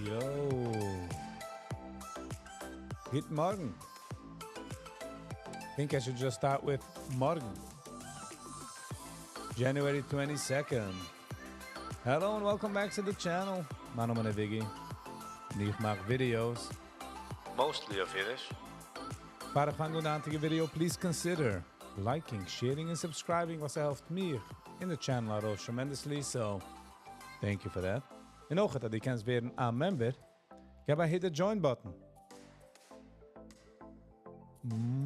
יאו. גוט מארגן. Think I should just start with מארגן. January 22nd. Hello and welcome back to the channel. מיין נאמען איז Viggy. און איך מאך videos. Mostly אויף אידיש. פאר איך פאנג אן די היינטיגע video, please consider liking, sharing און subscribing, וואס העלפט מיר אין the channel ארויס tremendously, so thank you for that. און אויך אז דו קענסט ווערן א member, געב א hit the join button.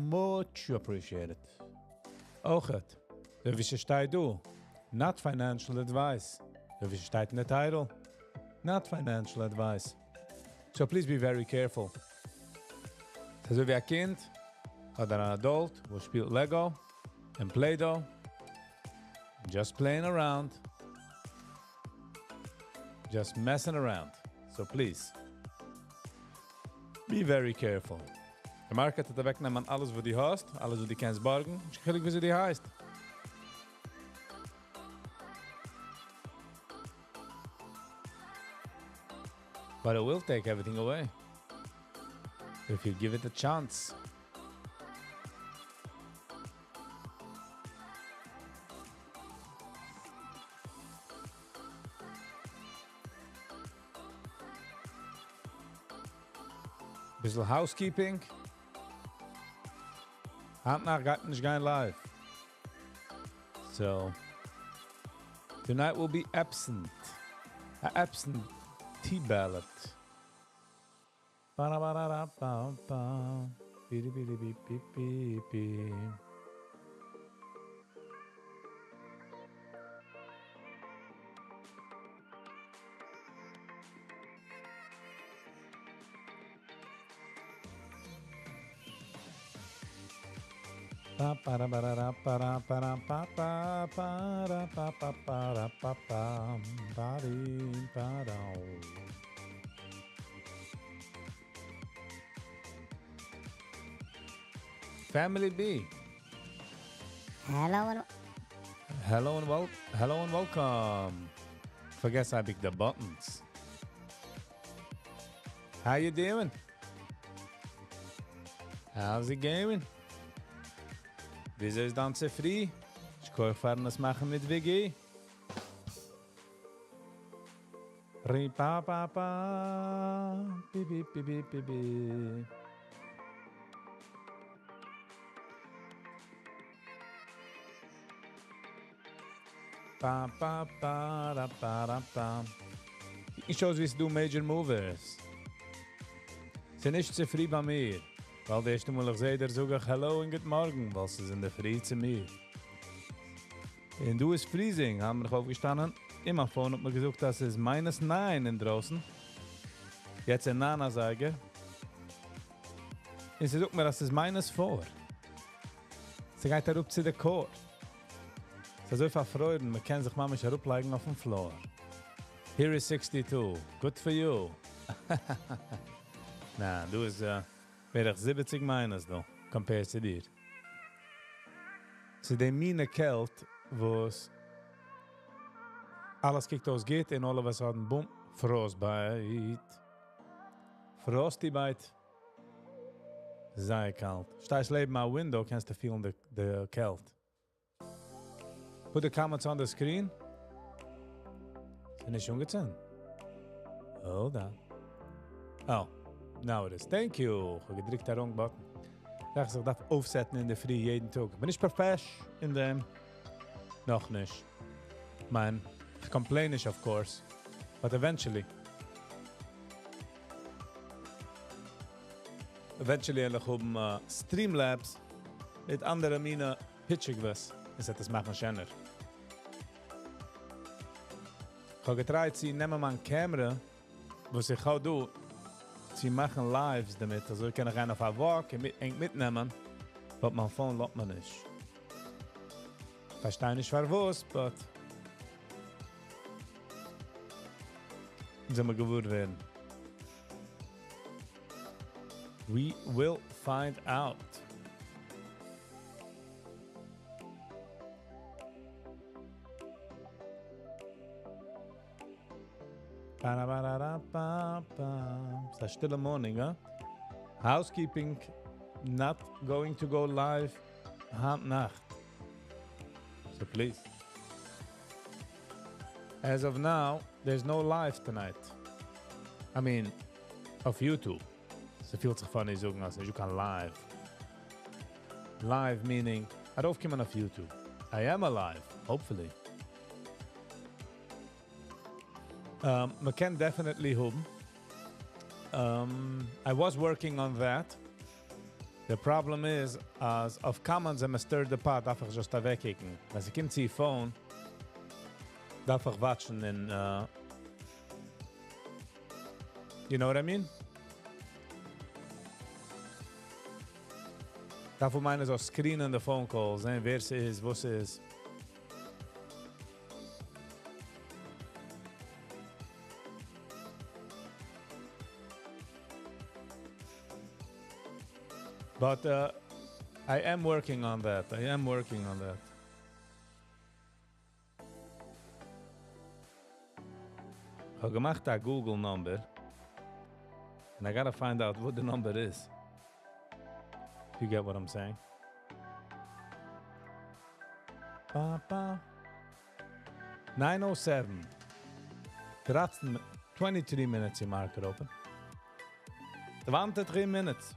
Much appreciated. אויך, ווי ס'שטייט דא, not financial advice. ווי ס'שטייט אין the title, not financial advice. So please be very careful. אזוי ווי א קינד אדער אן adult וואס שפילט Lego און Play-Doh, just playing around, just messing around. So please, be very careful. די market וועט אוועקנעמען אלעס וואס דו האסט, אלעס וואס דו קענסט בארגן, נישט קיין חילוק וויאזוי דו הייסט. But it will take everything away if you give it a chance. ביסל housekeeping. היינט נאכט גייט נישט גיין live. So, tonight will be absent. A absentee ballot. Ba-da-ba-da-da-ba-ba. Bi-di-bi-di-bi-bi-bi-bi. Ba, ba, da, ba, da, da, ba, da, ba, da, ba, ba, ba, da, ba, ba, ba, da, ba, ba, ba, di, ba, da. Family B. Hello and Hello and wel hello and welcome. פארגעס אייביג the buttons. How you doing? How's it going? וויאזוי איז דיין צופרי? שכוח פארן עס מאכן מיט Viggy. Ri pa pa pa. Bi bi bi bi bi bi. Pa pa pa ra pa ra pa. איך shows ווי ס'דא major movers. ס'איז נישט צו פרי ביי מיר. ווייל די ערשטע מאל איך זע דיר זאג איך hello און גוט מארגן, ווייל ס'איז אין דער פרי צו מיר. און דא איז freezing, האבן מיר אויפגעשטאנען. אין מיין phone האט מיר געזאגט, אז ס'איז minus 9 אין דרויסן. יעצט אין 9 אזייגער. און זי זאגט מיר, אז ס'איז minus 4. ס'גייט אראפ צו די core. ס'איז אזוי פארפרוירן, מען קען זיך ממש אראפלייגן אויפן floor. Here is 62. Good for you. נא, דא איז בערך 70 minus דא, compared צו דיר. ס'איז די מינע קעלט, וואס אלעס קוקט אויס גוט און all of a sudden, boom, frostbite. Frosty bite. זייער קאלט. שטייסט לעבן א window, קענסטו פילן די קעלט. Put the comments on the screen. ס'איז נישט אנגעצינדן? Hold on. Oh, now it is. Thank you. איך האב געדריקט א wrong button. איך דארף אויפסעטן אין דער פרי יעדן טאג. בין נישט profesh אין דעם. נאך נישט. מיין, איך complain נישט, of course. But eventually. Eventually וועל איך האבן Streamlabs מיט אנדערע מינע פיטשיווקעס. עס וועט עס מאכן שענער. איך האב געטרייט צו נעמען מיין camera, וואס איך האב דא, צו מאכן lives דערמיט. אזוי קען איך גיין אויף א walk און מיט, ענק מיטנעמען. But מיין phone לאזט מיר נישט. פארשטיי נישט פארוואס, but זאל מיר געוואר ווערן. We will find out. Ba-da-ba-da-da-ba-ba. ס'איז א שטילע morning, huh? Housekeeping, not going to go live היינט נאכט. So please. As of now, there's no live tonight. I mean, אויף YouTube. ס'פילט זיך funny זאגן אז נישטא קיין live. Live meaning, ארויפקומען אויף YouTube. I am alive, hopefully. מ'קען definitely האבן. I was working on that. The problem is, אז אויף comments ווען מ'stir the pot דארף איך just אוועקקוקן. ווען ס'קומט צו phone, דארף איך watchן אין, you know what I mean? דארף מען אזוי screenען די phone calls, זען ווער ס'איז, וואס ס'איז. But I am working on that. I am working on that. איך האב געמאכט א Google number. And I got to find out what the number is. If you get what I'm saying. Ba, ba. 9:07. 13, 23 minutes in market open. 23 minutes.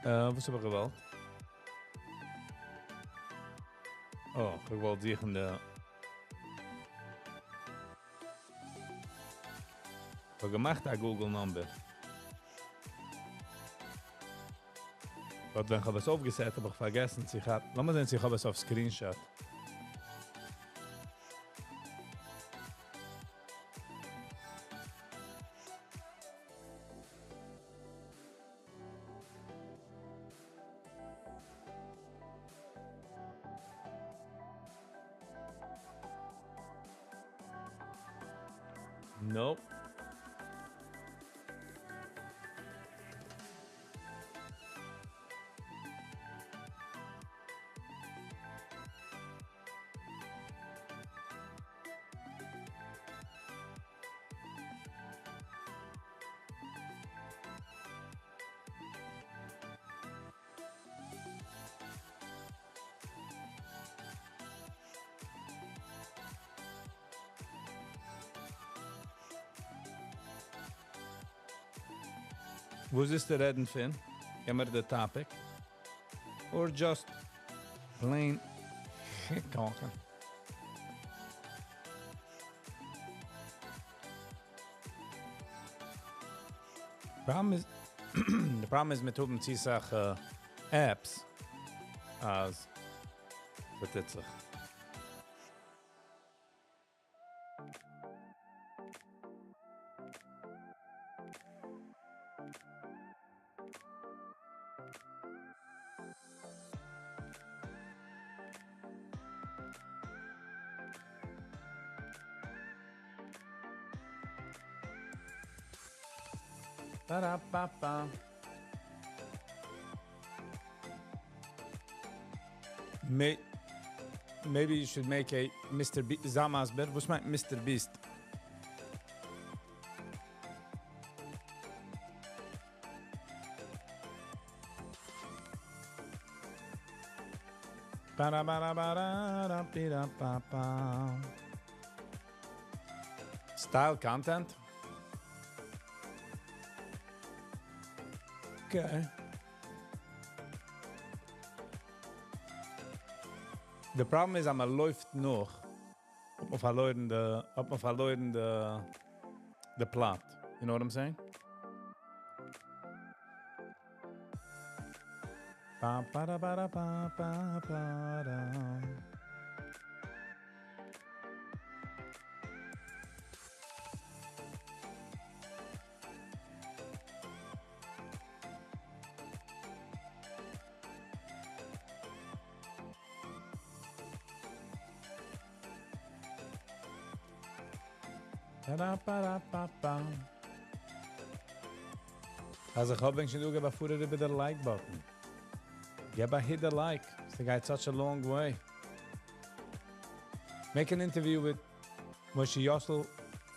וואס האב איך געוואלט? Oh, איך האב געוואלט זוכן די. איך האב געמאכט א Google number. But ווען איך האב עס אויפגעסעט, האב איך פארגעסן, צו איך האב. לאמיר זען, צו איך האב עס אויף screenshot. Nope. וואס איז די רעדן פון? גיב מיר די topic. Or just plain talking. The problem is מיט האבן צו סאך apps, אז ס'טוט זיך. Ba-da-ba-ba. Maybe you should make a Mr. Zamasber. וואס מיינט Mr. Beast? Ba-da-ba-da-ba-da-da-bi-da-ba-ba. Style content? Okay. The problem is, אז מ'לויפט נאך. האט מען פארלוירן די, האט מען פארלוירן די, the plot. You know what I'm saying? Ba, ba, da, ba, da, ba, ba, ba, da. Ba-da-ba-da-ba-ba. אז איך האב שוין דא געבן איבער די like button. גיב א hit the like. ס'גייט such a long way. Make an interview with Moshe Yossel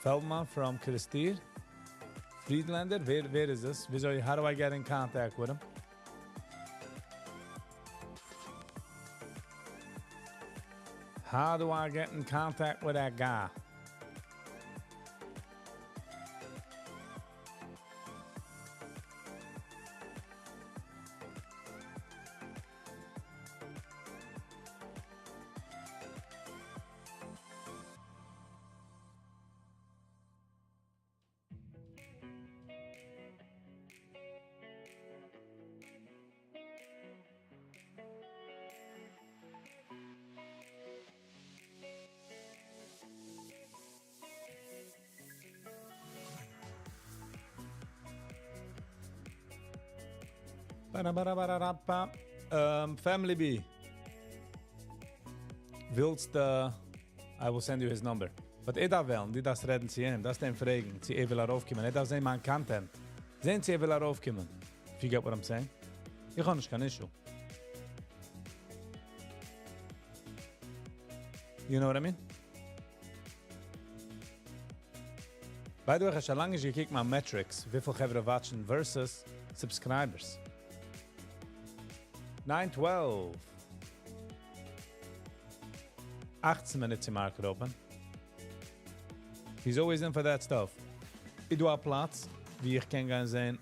Feldman from Kerestir? Friedlander? ווער, ווער איז עס? וויאזוי, how do I get in contact with him? How do I get in contact with that guy? Family B. ווילסט, I will send you his number. But ער דארף וועלן, דו דארפסט רעדן צו אים, דארפסט אים פרעגן, צו ער וויל ארויפקומען. ער דארף זען מיין content. זען צו ער וויל ארויפקומען. If you get what I'm saying. איך האב נישט קיין issue. You know what I mean? By the way, איך האב שוין לאנג נישט געקוקט מיין metrics, וויפיל חברה watch ן versus subscribers. 9:12. 18 מינוט צו market open. He's always in for that stuff. איז דא א פלאץ, וואו איך קען גיין זען,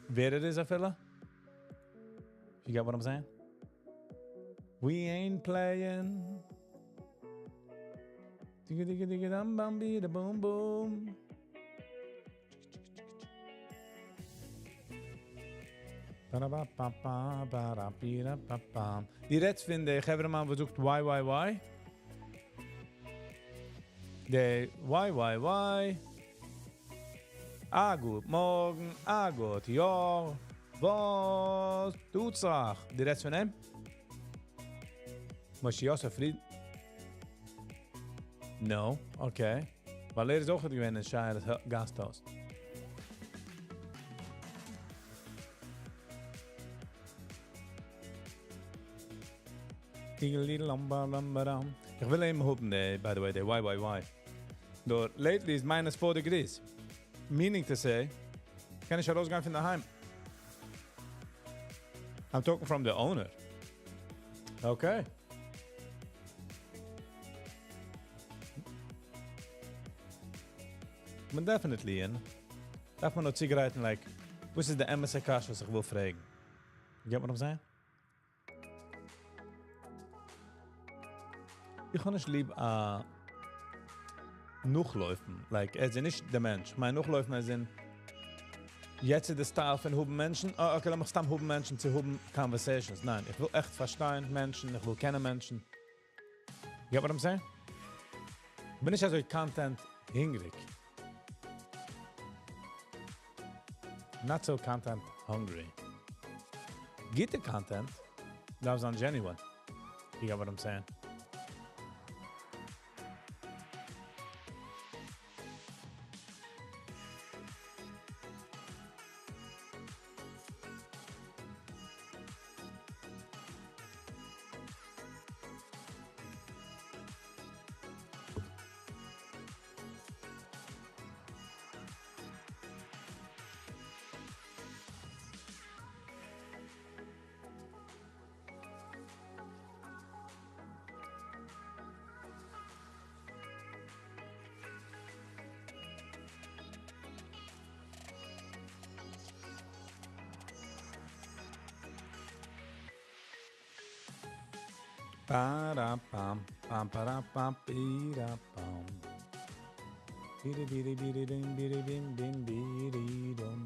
ווער ער איז אפילו? You get what I'm saying? We ain't playing. Digga digga digga dum bam bi da boom boom. Ba-da-ba-ba-ba, ba-da-bi-da-ba-bam. די רעדסט פון די חברהמאן וואס זאגט why why why? די why why why? א גוט מארגן, א גוט יאר. וואס טוט זיך? די רעדסט פון אים? Moshe Yosef Fried? No, okay. ווייל ער איז אויך געווען אין שייער גאסטהויז. איך וויל אים האבן, by the way, די why why why. דארט, lately איז minus 4 degrees. Meaning to say, קען איך ארויסגיין פון דערהיים. I'm talking from the owner. Okay. מען definitely in. דארף מען נאר צוגרייטן, like, וואס איז די אמת'ע קשיא וואס איך וויל פרעגן? You get what I'm saying? איך האב נישט ליב נאכלויפן. Like, ער איז נישט דער מענטש. מיין נאכלויפן איז אין יעצט איז די style פון האבן מענטשן. Oh, okay, לאמיך סתם האבן מענטשן צו האבן conversations. ניין, איך וויל עכט פארשטיין מענטשן, איך וויל קענען מענטשן. You get what I'm saying? בין נישט אזוי content הונגעריג. Not so content hungry. גוטע content דארף זיין genuine. You get what I'm saying? Ba-da-bam, bam, ba-da-bam, bi-da-bam. Bi-di-bi-di-bi-di-dim, bi-di-bim, bim, bi-di-dum.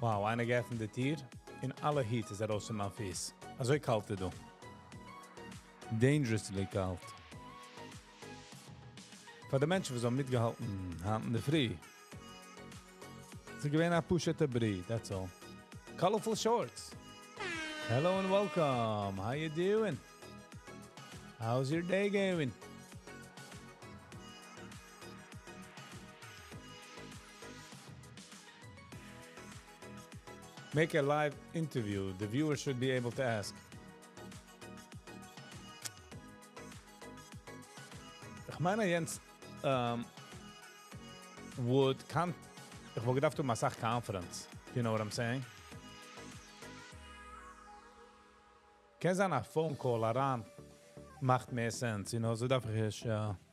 Wow, איינער געעפנט די טיר. אין אלע heat איז ארויס פון מיין פיס. אזוי קאלט איז דא. Dangerously קאלט. פאר די מענטשן, וואס האבן מיטגעהאלטן, היינט אין דער פרי. ס'איז געווען א פשוט'ע ברי, that's all. Colorful shorts. Hello and welcome. How you doing? How's your day going? Make a live interview. The viewer should be able to ask. איך מיין, יענץ um, would con איך וואלט געדארפט האבן אסאך confidence, you know what I'm saying? קען זיין א phone call אריין מאכט מער sense, you know, אזוי דארף איך עס, uh,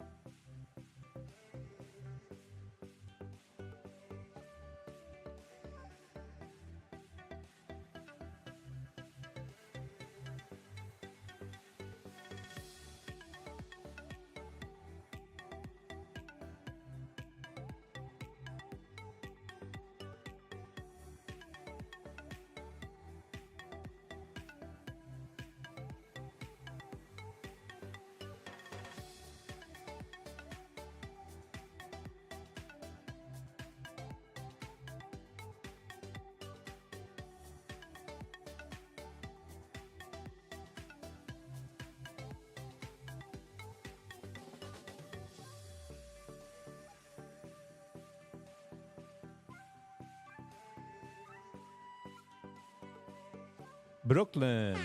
Brooklyn.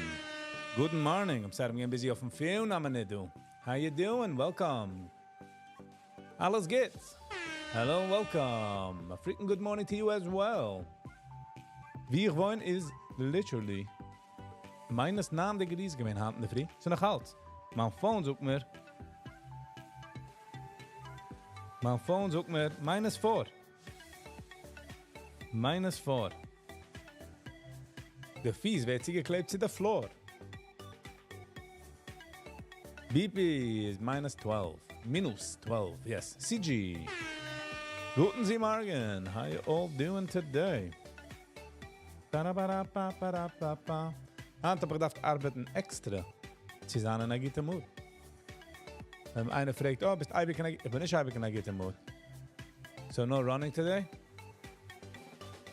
Good morning. I'm sorry, I'm getting busy אויפן phone א מינוט דא. How you doing? Welcome. אלעס גוט. Hello and welcome. A freaking good morning to you as well. ווי איך וואוין איז literally minus 9 degrees געווען היינט אינדערפרי. ס'איז נאך אלץ. מיין phone זאגט מיר מיין phone זאגט מיר minus 4. Minus 4. די פיס ווערט צוגעקלעבט צו די floor. BP איז minus 12. מינוס 12, yes. CG. גוטן זי מארגן. How you all doing today? Ba-da-ba-da-ba-ba-da-ba-ba. היינט האב איך געדארפט ארבעטן עקסטרע. צו זיין אין א גוטע mood. ווען איינער פרעגט, oh, ביסט אייביג אין א, איך בין נישט אייביג אין א גוטע mood. So no running today?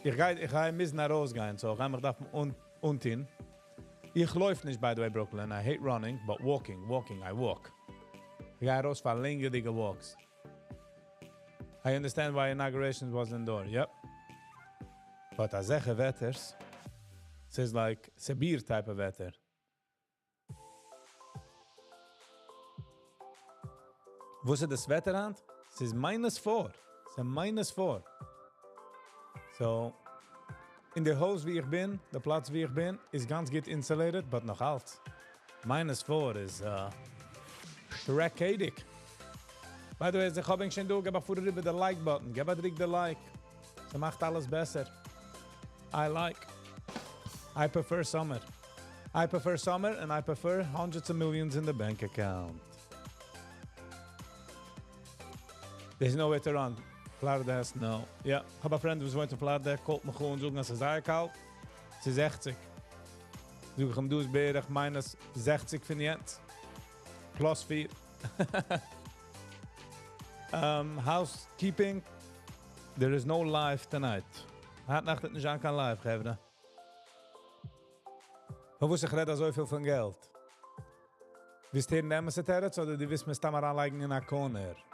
איך גיי, איך גיי מוזן ארויסגיין, so איך גיי מיך דארפן אנטון. איך לויף נישט, by the way, Brooklyn. I hate running, but walking, walking, I walk. איך גיי ארויס פאר לענגערדיגע walks. I understand why inaugurations was indoor, yep. But אזעלכע וועטערס, ס'איז like Sibir type of וועטער. וואס איז דאס וועטער היינט? ס'איז minus 4. ס'איז minus 4. So, אין די הויז ווי איך בין, די פלאץ ווי איך בין, איז גאנץ גוט insulated, but נאך אלץ. Minus 4 איז uh, שרעקעדיג. By the way, איך האב שוין דא, געב א פאר איבער די like button, געב א דריק די like. ס'מאכט אלעס בעסער. I like. I prefer summer. I prefer summer and I prefer hundreds of millions in the bank account. There's nowhere to run. Florida has snow. יא, איך האב א friend וואס וואוינט אין Florida, call ט מיך אן, זאגן אז ס'איז זייער קאלט. ס'איז 60. זאג איך אים, דא איז בערך minus 60 פון יעצט. Plus 4. um, housekeeping. There is no live tonight. היינט נאכט וועט נישט זיין קיין live, חברה. פארוואס איך רעד אזויפיל פון געלט? ווילסט הערן די אמת'ע תירוץ אדער דו ווילסט מיר סתם אריינלייגן אין א corner?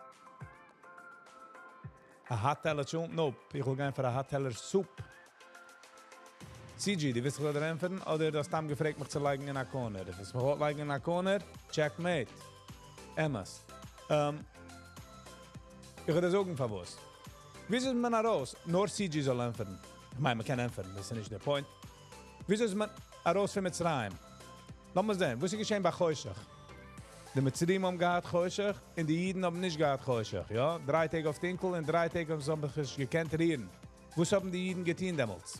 א hot טעלער טשולנט? Nope. איך וויל גיין פאר א hot טעלער soup. CG, דו ווילסט איך זאל דיר ענטפערן אדער דו האסט סתם געפרעגט מיך צו לייגן אין א corner? אויב ווילסט מיך אויך לייגן אין א corner, checkmate. אמת. Um, איך וועל דיר זאגן פארוואס. וויאזוי איז מען ארויס? נאר CG זאל ענטפערן. איך מיין, מען קען ענטפערן, דאס איז נישט דער point. וויאזוי איז מען ארויס פון מצרים? לאמיר זען, וואס איז געשען ביי חושך? די מצרים האבן געהאט חושך און די אידן האבן נישט געהאט חושך, יא? דריי טעג אויף טונקל און דריי טעג האבן זיי זיך נישט געקענט רירן. וואס האבן די אידן געטון דעמאלטס?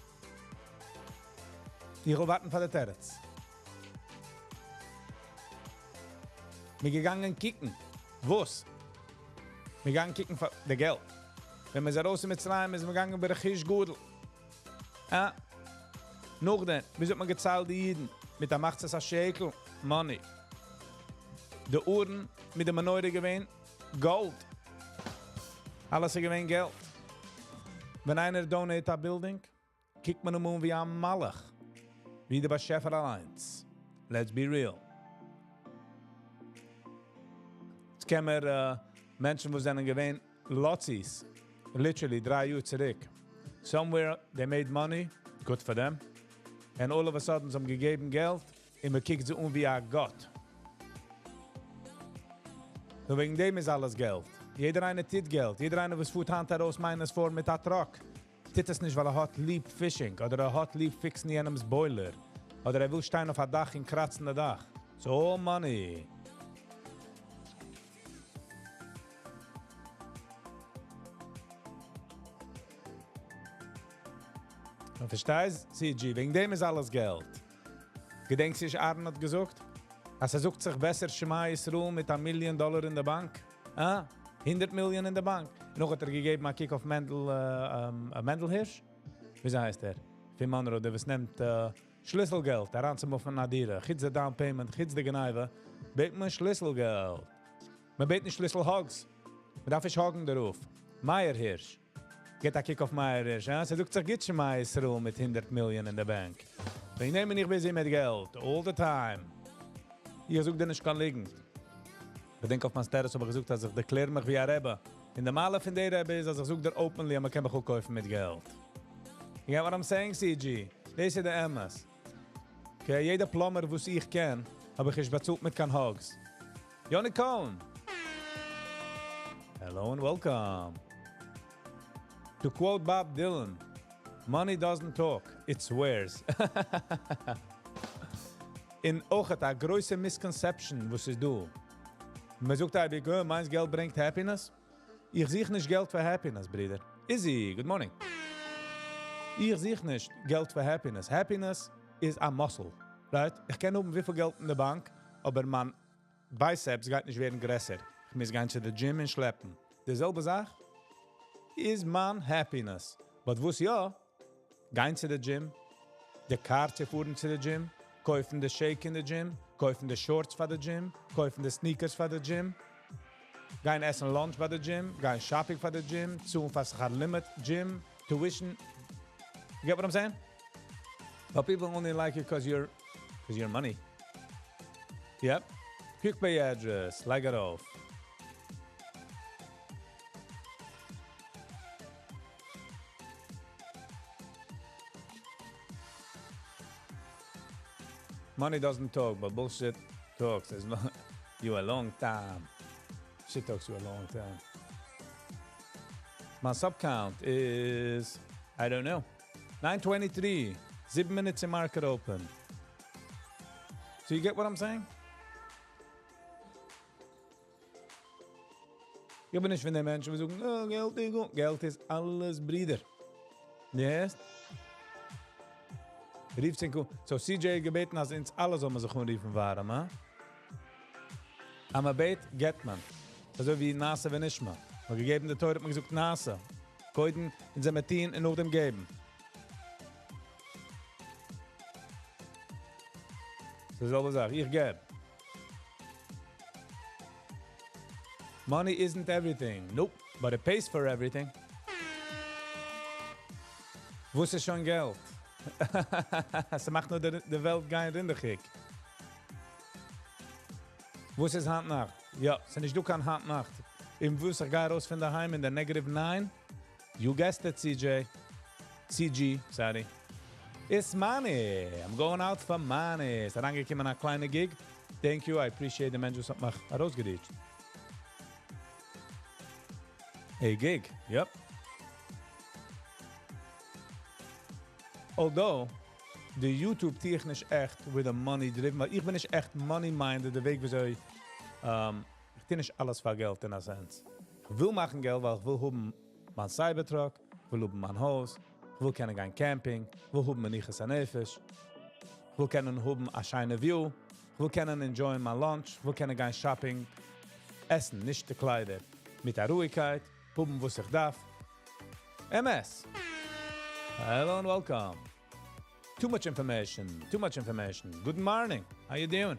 איך וויל ווארטן פאר די תירוץ. מיר געגאנגען קוקן. וואס? מיר געגאנגען קוקן פאר די געלט. ווען מ'איז ארויס אין מצרים איז מען געגאנגען ברכוש גדול. אה. נאכדעם, וויאזוי האט מען געציילט די אידן? מיט א מחצית השקל money. די ארון מיט די מנורה געווען גאלד. אלעס איז געווען געלט. ווען איינער donate א building, קוקט מען אים אן ווי א מלאך. ווי דער באשעפער אליינס. Let's be real. עס קען מיר uh, מענטשן וואס זענען געווען לאציס, literally דריי יאר צוריק. Somewhere they made money, good for them. And all of a sudden זיי האבן געגעבן געלט און מען קוקט זיי אן ווי א גאט. נאר וועגן דעם איז אלעס געלט. יעדער איינער טוט געלט. יעדער איינער וואס פארט היינט ארויס minus four מיט א truck, טוט עס נישט ווייל ער האט ליב fishing אדער ער האט ליב fix ן יענעמ'ס boiler אדער ער וויל שטיין אויף א דאך און קראצן די דאך. It's all money. דו פארשטייסט, CG, וועגן דעם איז אלעס געלט. געדענקסט נישט אהרן האט געזאגט? אז ער זאגט זיך בעסער שמע ישראל מיט א מיליאן דאלאר אין די באנק? אה? 100 מיליאן אין די באנק. נאך האט ער געגעבן א קוק אויף מענדל, מענדל הירש? וויאזוי הייסט ער? פון מאנרא, דער וואס נעמט שליסל געלט, אריינצומופן א דירה, חוץ די down payment, חוץ די גניבה, בעט מען שליסל געלט. מען בעט נישט שליסל hugs. מען דארף נישט hug ן דערויף. מאיר הירש. גיט א קוק אויף מאיר הירש, אה? ס'זאגט זיך גוט שמע ישראל מיט 100 מיליאן אין די באנק. וועגן דעם בין איך busy מיט געלט, all the time. איך זאג דיר נישט קיין ליגנט. איך דענק אויף מיין status האב איך געזאגט, אז איך דערקלער מיך ווי א רבי. און די מעלה פון דער רבי איז, אז איך זאג דיר openly, אז מען קען מיך אויך קויפן מיט געלט. You get what I'm saying, CG? דאס איז דער אמת. Okay, יעדער plumber, וואס איך קען, האב איך נישט באצאלט מיט קיין hugs. Yoni Cohn. Hello and welcome. To quote Bob Dylan, money doesn't talk, it swears. און אויך א גרויסע misconception, וואס איז דא. מען זאגט אייביג, oh, מיינסט געלט ברענגט happiness? איך זוך נישט געלט פאר happiness, ברודער. Izzy, good morning. איך זוך נישט געלט פאר happiness. Happiness is a muscle, right? איך קען האבן וויפיל געלט אין די באנק, אבער מיין biceps גייט נישט ווערן גרעסער. איך מוז גיין צו די gym און שלעפן. די זעלבע זאך איז מיין happiness. But וואס יא? גיין צו די gym, די car צו פארן צו די gym, קויפן די shake אין די gym, קויפן די shorts פאר די gym, קויפן די sneakers פאר די gym, גיין עסן lunch ביי די gym, גיין shopping פאר די gym, צאלן פאר שכר לימוד, gym, tuition. You get what I'm saying? But people only like you because you're money. Yep. Quick pay address, לייג ארויף. Money doesn't talk, but bullshit talks. As long you a long time. Shit talks you a long time. My sub count is, I don't know, 923. 7 minutes in market open. So you get what I'm saying? איך בין נישט פון די מענטשן, וואס זאגן, oh, געלט איז גוט. געלט איז אלעס, ברודער. Yes? רופט זיך So CJ געבעטן, אז אונז אלע זאל מען זיך אנרופן ווארעם, הא? אז מען בעט, געט מען. אזוי ווי נעשה ונשמע. מ'האט געגעבן די תורה, האט מען געזאגט נעשה. קודם אין זעמעטין און נאכדעם געבן. די זעלבע זאך, איך געב. Money isn't everything. Nope, but it pays for everything. וואס איז שוין געלט? עס מאכט נאר די וועלט גיין רינדעכיג. וואס איז היינט נאכט? יא, ס'איז נישט דא קיין היינט נאכט. אין וואס איך גיי ארויס פון דערהיים אין די negative 9? You guessed it, CJ. CG, sorry. It's money. I'm going out for money. ס'איז אריינגעקומען א קליינע gig. Thank you, I appreciate the מענטש וואס האט מיך ארויסגע reach ט. A gig, yep. Although, די YouTube טו איך נישט עכט with a money driven, ווייל איך בין נישט עכט money minded, די וועג וויאזוי, איך טו נישט אלעס פאר געלט in a sense. איך וויל מאכן געלט, ווייל איך וויל האבן מיין Cybertruck, איך וויל האבן מיין הויז, איך וויל קענען גיין camping, איך וויל האבן מנוחת הנפש, איך וויל קענען האבן א שיינע view, איך וויל קענען enjoy מיין lunch, איך וויל קענען גיין shopping, עסן, נישט די קליידער, מיט א רואיגקייט, האבן וואס איך דארף. MS. Hello and welcome. Too much information, too much information. Good morning. How you doing?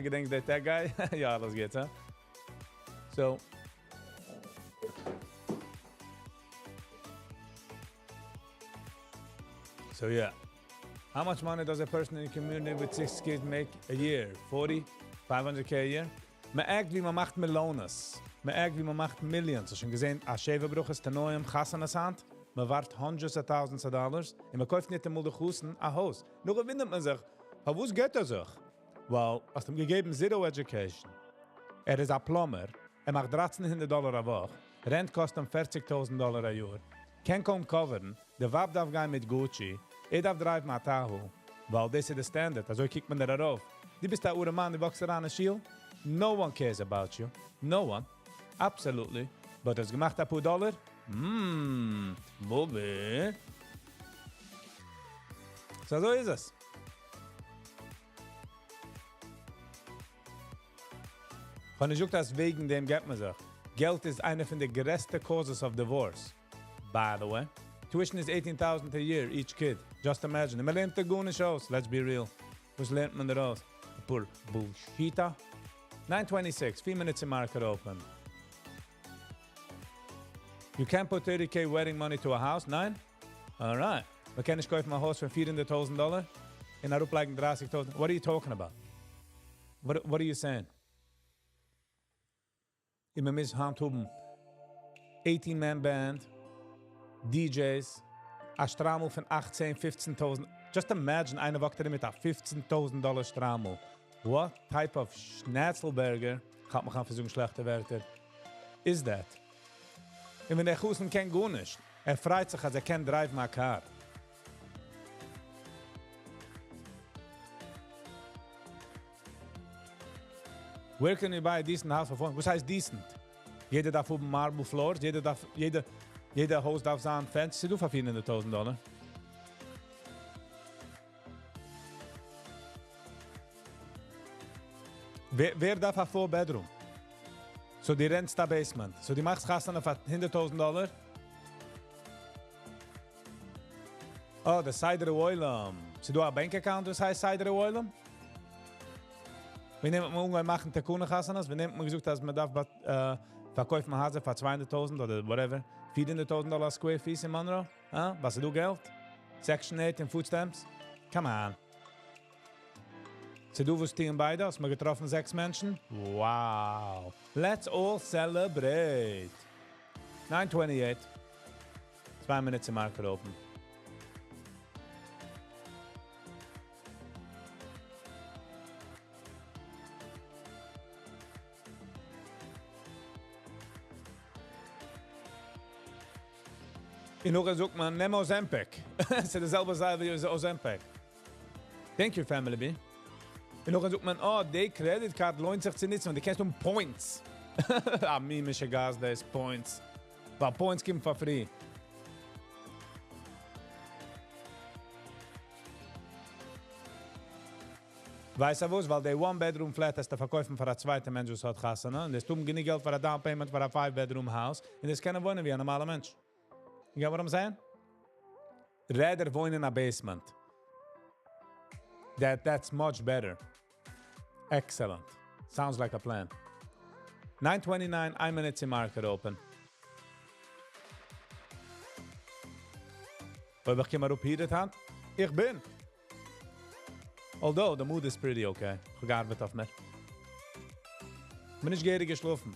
געדענקסט דער tech guy? יא, אלעס גוט, huh? So yeah. How much money does a person in the community with 6 kids make a year? 40? 500k a year? מען act ווי מען מאכט מיליאנעס. מען act ווי מען מאכט millions. האסט שוין געזען, א שבע ברכות תנאים חתונות היינט? מען ווארפט hundreds of thousands of dollars און מען קויפט נישט אמאל די חתן א הויז. נאר וואונדערט מען זיך, פארוואס גט ער זיך? Well, האסט אים געגעבן zero education. ער איז א plumber, ער מאכט 1300 דאלער א וואך, rent קאסט אים 40.000 דאלער א יאר, קען קוים cover ן, די ווייב דארף גיין מיט Gucci, ער דארף drive ן א Tahoe, ווייל דאס איז די standard, אזוי קוקט מען דיר ארויף. דו ביסט א ארעמאן, דו walk סט אריין אין שול, no one cares about you, no one, absolutely, but האסט געמאכט אפאר דאלער? Mmm, בובי. So אזוי איז עס. כ'האב נישט געזאגט אז וועגן דעם גט מען זיך. געלט איז איינע פון די גרעסטע causes of divorce. By the way, tuition is 18,000 a year each kid. Just imagine. מען לערנט דא גארנישט אויס. Let's be real. וואס לערנט מען דא אויס? פאר bullshit. 9:26, 4 minutes in market open. You can't put 30K wedding money to a house? ניין? Alright. מען קען נישט קויפן א הויז פאר 400.000 דאלער און אראפלייגן 30.000. What are you talking about? What are you saying? און מען מוז היינט האבן 18-man band, DJs, א שטריימל פון 18, 15.000. Just imagine איינער walk ט ארום מיט א 15.000 דאלער שטריימל. What type of Schnitzelburger, איך האב מיך אנפארזאגן שלעכטע ווערטער, is that? און ווען דער חתן קען גארנישט, ער פרייט זיך, אז ער קען drive ן א car. Where can you buy a decent house for four? וואס הייסט decent? יעדער דארף האבן marble floors, יעדער דארף, יעדער, יעדער הויז דארף זיין fancy, ס'דא פאר 400.000 דאלער. ווער דארף א four bedroom? So דו rent סט א basement. So דו מאכסט חתונה פאר 100.000 דאלער? Oh, די סדר העולם. ס'דא א bank account, וואס הייסט סדר העולם? ווען נעמט מען אנגעהויבן מאכן תקנה חתונות? ווען נעמט מען געזאגט, אז מען דארף פארקויפן הייזער פאר 200.000 אדער whatever, 400.000 דאלער square feet אין Monroe? אה? וואס איז דא געלט? Section 8 און food stamps? Come on. ס'דא וואס טוען ביידע? האסט מיר געטראפן זעקס מענטשן? Wow! Let's all celebrate! 9:28. 2 minutes in market open. אין נאך זאגט מען, נעם Ozempic. ס'איז די זעלבע זאך ווי Ozempic. Thank you, Family B. און נאך זאגט מען, oh, די credit card לוינט זיך צו נוצן, און דו קענסט האבן points. א מין משוגעת, דאס points. ווייל points קומען for free. ווייסט דו וואס? ווייל די one-bedroom flat האסטו פארקויפן פאר א צווייטע מענטש, וואס האט חתונה. און דאס טון גענוג געלט פאר א down payment פאר א five-bedroom house. און דאס קענען וואוינען ווי א נארמאלער מענטש. You get what I'm saying? Rather וואוינען אין א basement. That's much better. Excellent. Sounds like a plan. 9:29, 1 minute to market open. אויב איך קום אראפ היינט, איך בין. Although, the mood is pretty okay. איך האב געארבעט אויף מיר. בין נישט געהעריג געשלאפן.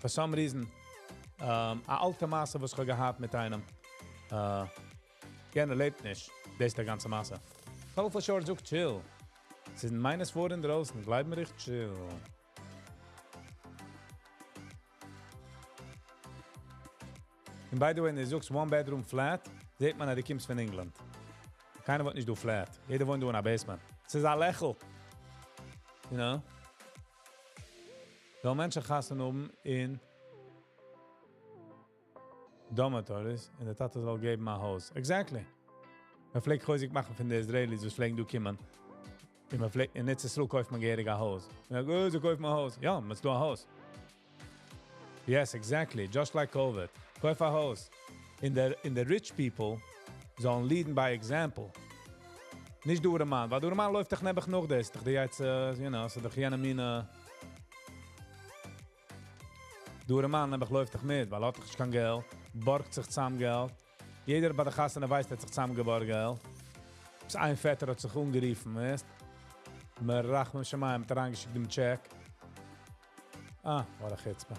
For some reason, א אלטע מעשה, וואס איך האב געהאט מיט איינעם. יענער לעבט נישט. דאס איז די גאנצע מעשה. Colorful Short זאגט chill. עס איז -4 אין דרויסן. גלייב מיר, איך chill. And by the way, ווען דו זאגסט one bedroom flat, זעט מען, אז דו קומסט פון ענגלאנד. קיינער וואוינט נישט דא flat. יעדער וואוינט דא אין א basement. עס איז א לעכל. You know? דא מענטשן חתונה האבן אין dormitories און דער טאטע זאל געבן א הויז. Exactly. מען פלעגט חוזק מאכן פון די Israelis, וואס פלעגן דא קומען. און מען פלעגט, אין ארץ ישראל קויפט מען געהעריג א הויז. מען זאגט, oh, זיי קויפן א הויז. יא, מען דא א הויז. Yes, exactly. Just like COVID. קויף א הויז. אין the rich people זאלן lead ן by example. נישט דער ארעמאן, ווייל דער ארעמאן לויפט דאך נעבעך נאך דאס. דאך די יעצט, so דאך יענע מינע. דער ארעמאן נעבעך לויפט דאך מיט, ווייל ער האט דאך נישט קיין געלט, בארגט זיך צאם געלט. יעדער ביי די חתונה ווייסט, האט זיך צאמגעבארגט געלט. ביז איין פעטער האט זיך אנגערופן, ווייסט? מרחם שמים, האט אריינגעשיקט דעם check. Ah, what a חוצפה.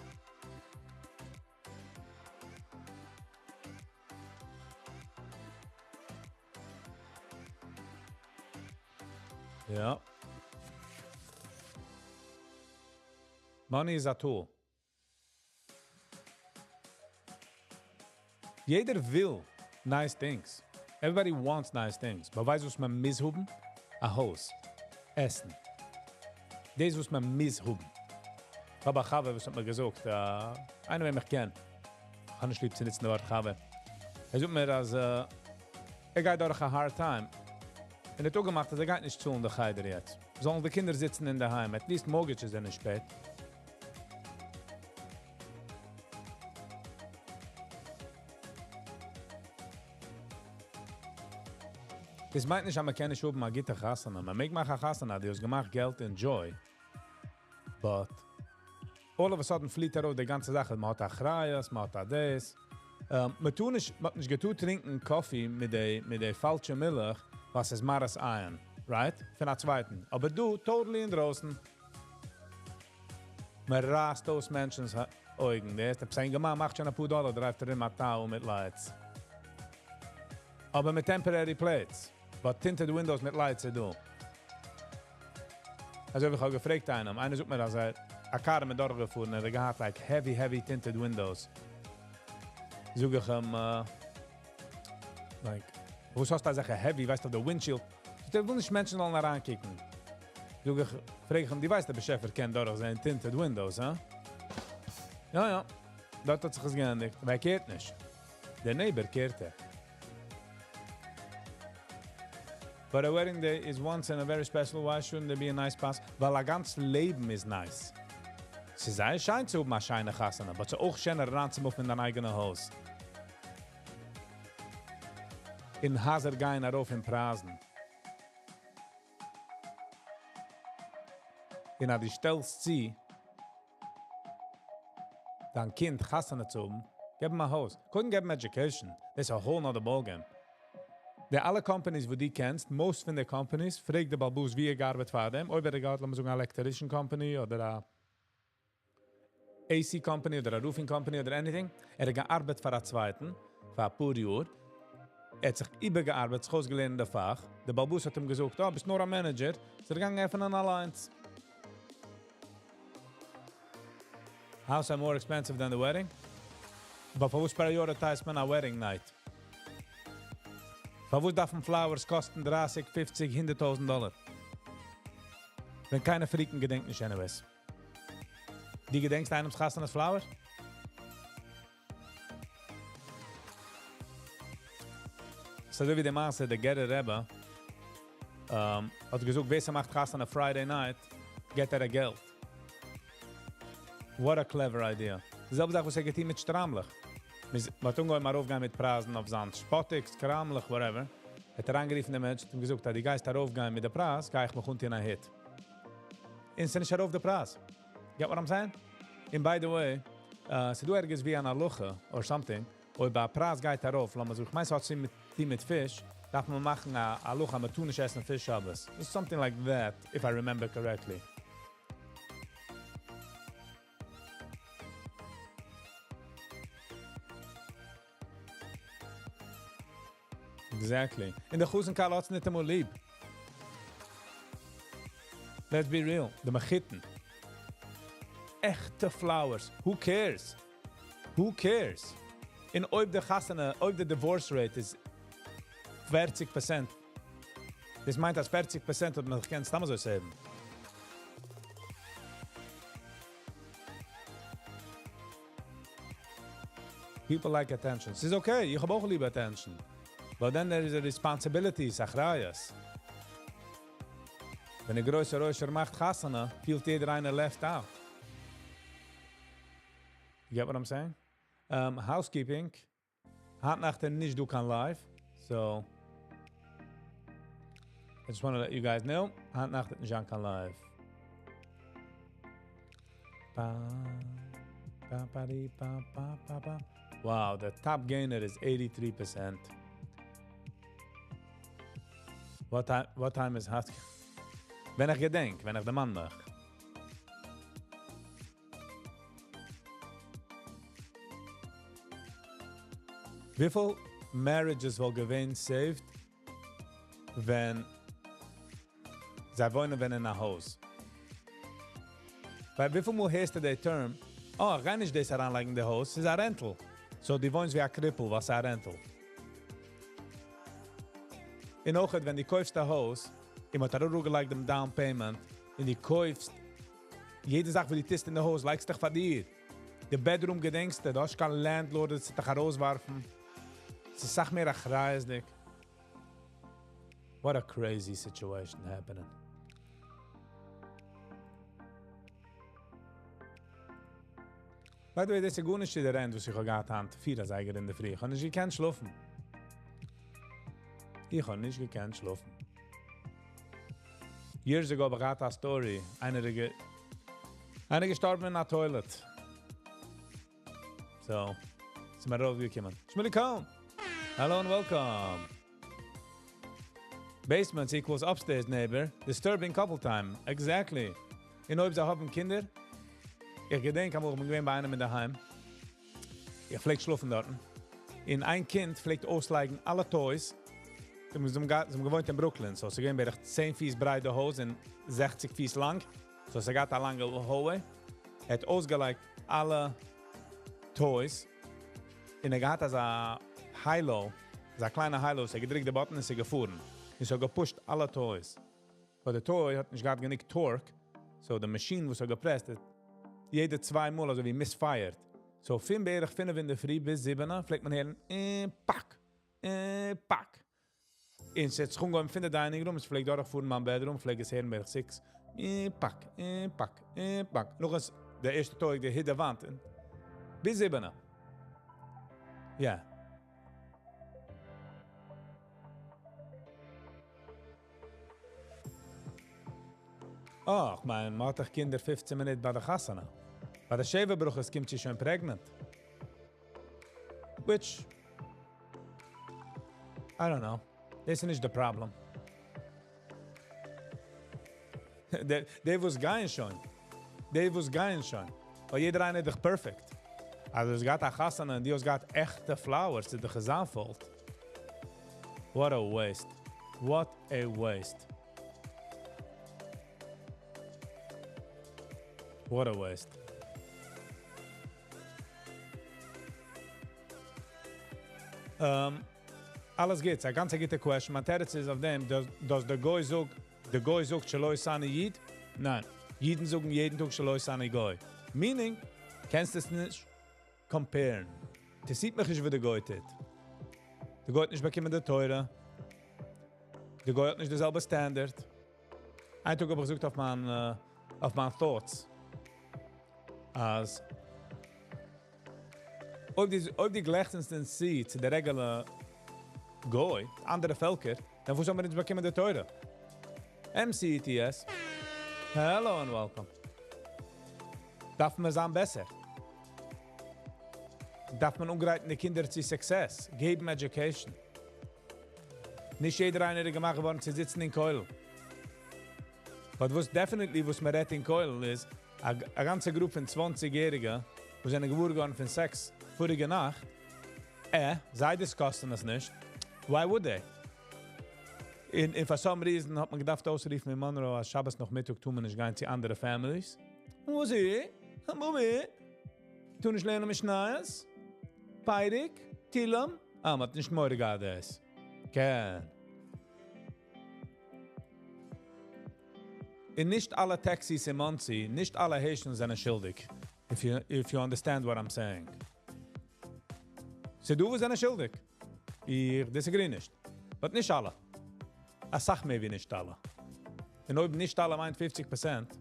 Ja. Money is a tool. יעדער וויל nice things. Everybody wants nice things. But ווייסט וואס מען מוז האבן? א הויז. עסן. דאס וואס מען מוז האבן. איך האב א חבר וואס האט מיר געזאגט, uh, איינער וועם איך קען. איך האב נישט ליב צו נוצן די ווארט חבר. ער זאגט מיר אז uh, ער גייט דורך א hard time. און ער האט אפגעמאכט, אז ער גייט נישט צאלן די חדר יעצט. זאלן די קינדער זיצן אין דער היים. At least mortgage איז נישט שפעט. דאס מיינט נישט, אז מען קען נישט האבן א גוטע חתונה. מען מעג מאכן א חתונה, דו האסט געמאכט געלט, enjoy. But all of a sudden פליט ארויף די גאנצע זאך. מען האט אחריות, מען האט דאס. מען טאר נישט, מען האט נישט געטארט טרינקען coffee מיט די פאלשע מילך, וואס איז מראית עין, right? פון א צווייטן. אבער דו, totally אין דרויסן. מען רייסט אויס מענטשנ'ס אויגן. דער ערשטע זיין געמאכט, מאכט שוין א פאר דאלאר, drive ט ער אין Tahoe מיט lights. אבער מיט temporary plates. But tinted windows מיט lights איז דא. אזוי ווי איך האב געפרעגט איינעם, איינער זאגט מיר, אז ער א car מיט דורכגעפארן, ער האט געהאט like heavy, heavy tinted windows. זאג איך אים, like, וואס האסטו אזעלכע heavy, ווייסטו, אויף די windshield? זאגט ער, וויל נישט מענטשן זאלן אריינקוקן. זאג איך, פרעג איך אים, דו ווייסט, דער באשעפער קען דורכזען tinted windows, הא? יא, יא. דארט האט זיך עס געענדיגט. ווער care ט נישט? דער neighbor care ט ער. But a wedding day is once and a very special. Why shouldn't there be a nice pass? ווייל א גאנץ לעבן איז nice. ס'איז זייער שיין צו האבן א שיינע חתונה, אבער ס'איז אויך שענער אריינצומופן אין דיין אייגענע הויז. און הייזער גייען ארויף אין פרייזן. און אז דו שטעלסט צו, דיין קינד חתונה צו האבן, געב אים א הויז. קודם געב אים education. That's a whole nother ballgame. די אלע companies, וואו דו קענסט, most פון די companies, פרעג די בעל הבית, ווי ער געארבעט פאר דעם. אויב ער האט געהאט, לאמיר זאגן, electrician company אדער א AC company אדער א roofing company אדער anything. ער האט געארבעט פאר א צווייטן, פאר א פאר יאר. ער האט זיך איבערגעארבעט, זיך אויסגעלערנט די פאך. דער בעל הבית האט אים געזאגט, "Oh, ביסט נאר א manager." איז ער געגאנגען עפענען אליינס. House are more expensive than the wedding? But פארוואס prioritize מען א wedding night? פארוואס דארפן flowers קאסטן 30, 50, 100.000 דאלאר? ווען קיינער freaking געדענקט נישט anyways. דו געדענקסט איינעמס חתונה flower? אזוי ווי די מעשה, דער גערער רבי, האט געזאגט, ווער ס'מאכט חתונה Friday night, געט ער א געלט. What a clever idea. די זעלבע זאך, וואס ער געטון מיט שטריימלעך. מ'האט אנגעהויבן ארויפגיין מיט פרייזן אויף זיין שפאטיקס, קראמלעך, whatever. האט ער אריינגערופן דעם מענטש, האט אים געזאגט, אז דו גייסט ארויפגיין מיט די פרייז, גיי איך מיך אנטון א הוט. און ס'איז נישט ארויף די פרייז. Get what I'm saying? And by the way, ס'דא ערגעץ ווי אן הלכה or something, אויב א פרייז גייט ארויף, לאמיר זאגן, איך מיין, ס'האט צו מיט פיש, דארף מען מאכן א הלכה, מען טאר נישט עסן פיש שבת. It's something like that, if I remember correctly. Exactly. און דער חתן כלה האט'ס נישט אמאל ליב. Let's be real. די מחותן. עכטע flowers. Who cares? Who cares? און אויב די חתונה, אויב די divorce rate איז 40%, דאס מיינט, אז 40% האט מען געקענט סתם אזוי save ן. People like attention. ס'איז okay, איך האב אויך ליב attention. But then there is a responsibility, אחריות. ווען א גרויסער עושר מאכט חתונה, פילט יעדער איינער left out. You get what I'm saying? Housekeeping. היינט נאכט נישט דא קיין live. So, I just want to let you guys know. היינט נאכט נישט קיין live. Ba, ba, ba, dee, ba, ba, ba, ba. Wow, the top gainer is 83%. What time is housekeeping? ווען איך געדענק, ווען איך דערמאן מיך. וויפיל marriages וואלט געווען saved, ווען זיי וואוינען ווען אין א הויז? ווייל וויפיל מאל הערסטו די term, אה, איך גיי נישט דאס אריינלייגן אין די הויז, ס'איז א rental. So דו וואוינסט ווי א קריפל, וואס איז א rental? און אויך ווען דו קויפסט א הויז, און מ'האט אראפגעלייגט דעם down payment, און דו קויפסט יעדע זאך וואס דו טוסט אין די הויז, לייגסט דיך פאר דיר. די bedroom געדענקסטו, דו האסט קיין landlord וואס וועט דיך ארויסווארפן. ס'איז אסאך מער אחריות'דיג. What a crazy situation happening. By the way, דאס איז גארנישט צו די rant וואס איך האב געהאט היינט 4 אזייגער אינדערפרי. איך האב נישט געקענט שלאפן. איך האב נישט געקענט שלאפן. Years ago האב איך געהאט א story. איינער איז איינער געשטארבן אין א toilet. So, ס'איז מיר ארויפגעקומען. Shmuley Cohn! Hello and welcome. Basements equals upstairs neighbor. Disturbing couple time. Exactly. און אויב זיי האבן קינדער, איך געדענק אמאל, איך בין געווען ביי איינעם אינדערהיים. איך פלעג שלאפן דארטן. און איין קינד פלעגט אויסלייגן אלע toys. זיי האבן געוואוינט אין Brooklyn, so ס'איז געווען בערך 10 פיס ברייט די הויז און 60 פיס לאנג. So ס'האט געהאט א לאנגע hallway. ער האט אויסגעלייגט אלע toys. און ער געהאט אזא high-low, אזא קליינע high-low, ער האט געדריקט די button און ס'איז געפארן. און ס'האט געפושט אלע toys. אבער די toy האט נישט געהאט גענוג torque, so די machine וואס האט געפרעסט, יעדע צוויי מאל אזוי ווי misfired. So פון בערך 5 אינדערפרי ביז 7 פלעגט מען הערן, פאק, פאק. און ס'האט זיך אנגעהויבן פון די dining room, עס פלעגט דורכפארן מיין bedroom, פלעג עס הערן בערך 6, פאק, פאק, פאק. נאך עס, דער ערשטע toy, דער hit די וואנט. ביז 7. יא. אה, איך מיין, מ'האט דאך קינדער 15 מינוט ביי די חתונה. ביי די שבע ברכות קומט זי שוין pregnant. Which, I don't know. דאס איז נישט די problem. די וואס גייען שוין. די וואס גייען שוין. ווייל יעדער איינער איז דאך perfect. אז עס גייט א חתונה און דו האסט געהאט עכטע flowers, איז דאך זיין fault. What a waste. What a waste. What a waste. אלעס גוט, א גאנץ גוטע question. מיין תירוץ איז אויף דעם, דאס דער גוי זאגט, דער גוי זאגט שלא עשני איד? ניין. אידן זאגן יעדן טאג שלא עשני גוי. Meaning, קענסט עס נישט compare ן. דאס זעט מיך נישט ווי דער גוי טוט. דער גוי האט נישט באקומען די תורה. דער גוי האט נישט די זעלבע standard. איין טאג האב איך געזאגט אויף מיין thoughts, אז אויב די גלייכסט אונז צו צו דער regular גוי, אנדערע פעלקער, דאן וואס האבן מיר נישט באקומען די תורה? MCTS. Hello and welcome. דארף מען זיין בעסער? דארף מען אנגרייטן די קינדער צו success, געבן education? נישט יעדער איינער איז געמאכט געווארן צו זיצן אין כולל. But וואס definitely וואס מען רעדט אין כולל איז, א גאנצע group פון 20-יעריגע, וואס זענען געוואר געווארן פון סעקס פאריגע נאכט, זיי discuss ן עס נישט. Why would they? אין for some reason האט מען געדארפט אויסרופן אין Monroe, אז שבת נאכמיטאג טאר מען נישט גיין צו אנדערע families. וואס איז? מומי? טאר נישט לערנען משניות? פרק? תהילים? אה, מען האט נישט מורא געהאט דאס. כן. און נישט אלע taxis אין Monsey, נישט אלע Haitians זענען שולדיג. If you understand what I'm saying. ס'דא וואס זענען שולדיג. איך disagree נישט. But נישט אלע. א סאך מער ווי נישט אלע. און אויב נישט אלע מיינט 50%.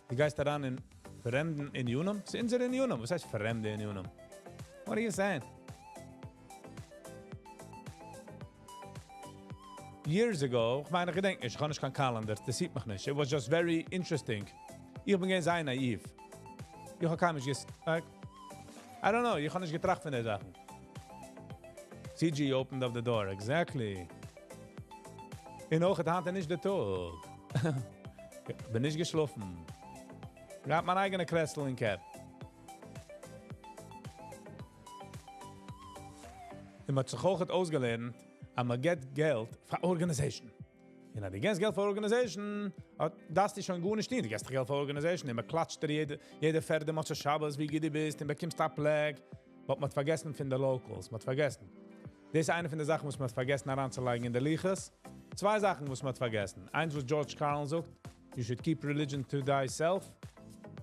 דו גייסט אריין אין פרעמדן ענינים? ס'איז אונזער ענינים. וואס הייסט פרעמדע ענינים? What are you saying? Years ago, איך מיין, איך געדענק נישט, איך האב נישט קיין calendar, דאס זעט מיך נישט. It was just very interesting. איך בין געווען זייער נאאיוו. איך האב קיינמאל נישט like, I don't know, איך האב נישט געטראכט פון די זאכן. CG opened up the door, exactly. און אויך היינט נישט דער טאג. בין נישט געשלאפן. איך האב מיין אייגענע קרעסל אין קעפ. און מ'האט זיך אויך אויסגעלערנט, אז מען גיט געלט פאר organization. און אז דו געבסט געלט פאר organization, דארפסטו שוין גארנישט טון, דו געבסט דאך געלט פאר organization און מען קלאטשט דיר יעדע, יעדע פערדע מוצאי שבת ווי גוט דו ביסט און באקומסט א plaque, but מ'האט פארגעסן פון די locals, מ'האט פארגעסן. דאס איז איינע פון די זאכן וואס מ'האט פארגעסן אריינצולייגן אין די לוחות. צוויי זאכן וואס מ'האט פארגעסן. איינס וואס George Carlin זאגט, you should keep religion to thyself.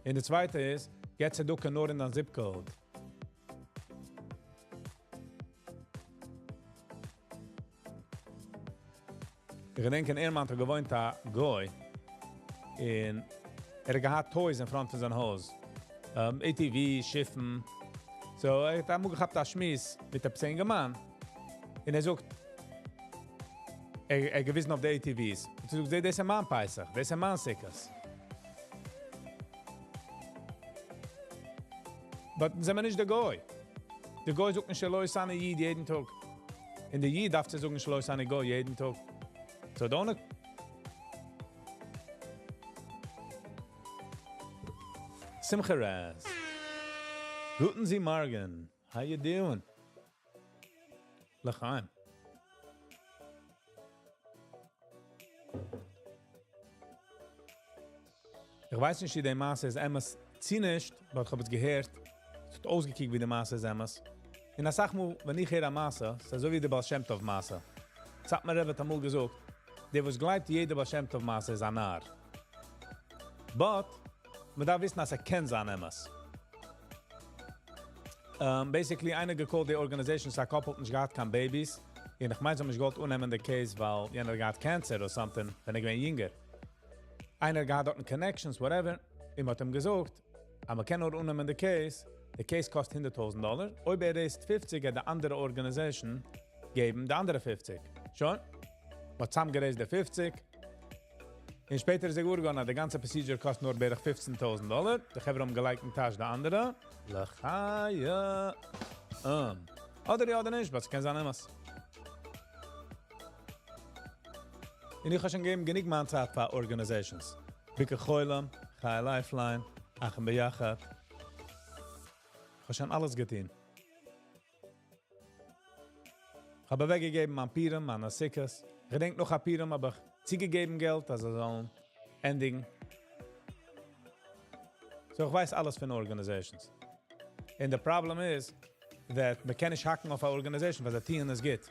און די צווייטע איז, געב צדקה נאר אין דיין zip code. איך געדענק אין Airmont האט געוואוינט א גוי, און ער האט געהאט toys אין front פון זיין הויז. ATV, שיפן. So ער האט אמאל געכאפט א שמועס מיט עפעס א אינגערמאן, און ער זאגט, ער האט געוויזן אויף די ATVs. ער זאגט, דאס איז מיין פסח, דאס איז מיין סוכות. But זעמיר נישט די גוי. די גוי זאגט נישט שלא עשני איד יעדן טאג. און די איד דארף צו זאגן שלא עשני גוי יעדן טאג. So don't. Simcha Raz. Guten Sie Morgen. How you doing? לחיים. איך ווייס נישט, ווי די מעשה איז אמת צי נישט, אבער איך האב עס געהערט. עס האט אויסגעקוקט ווי די מעשה איז אמת. און א סאך מאל, ווען איך הער א מעשה, ס'איז אזוי ווי די בעל שם טוב מעשה. סאטמאר רבי האט אמאל געזאגט, דער וואס גלייבט יעדע בעל שם טוב מעשה איז א נאר. But, מען דארף וויסן, אז עס קען זיין אמת. Basically, איינער גע call ט די organization, א couple האט נישט געהאט קיין babies. און איך מיין, זיי האבן נישט געוואלט אננעמען די case, ווייל יענער האט געהאט cancer or something, ווען ער געווען יונגער. איינער געהאט דארט connections, whatever. און מ'האט אים געזאגט, אז מ'קען נאר אננעמען די case, די case קאסט 100.000 דאלאר. אויב ער raise ט 50, גייט די אנדערע organization געבן די אנדערע 50. שוין? מ'האט צוזאמגע raise ט די 50. און שפעטער איז ער געוואר געווארן, אז די גאנצע procedure קאסט נאר בערך 15.000 דאלאר. די חברה האבן געלייגט אין טאש די אנדערע. לחיים. אדער יא אדער נישט, וואס קען זיין אמת. און איך האב שוין געגעבן גענוג מיין צייט פאר organizations. ביקור חולים, Chai Lifeline, אחים ביחד. איך האב שוין אלעס געטון. איך האב אוועקגעגעבן מיין פורים, מיינע סוכות. איך געדענק נאך א פורים, האב איך צוגעגעבן געלט, אז זיי זאלן ענדיגן. So איך ווייס אלעס פון organizations. And the problem is that מען קען נישט האקן אויף א organization, ווייל זיי טוען עס גוט.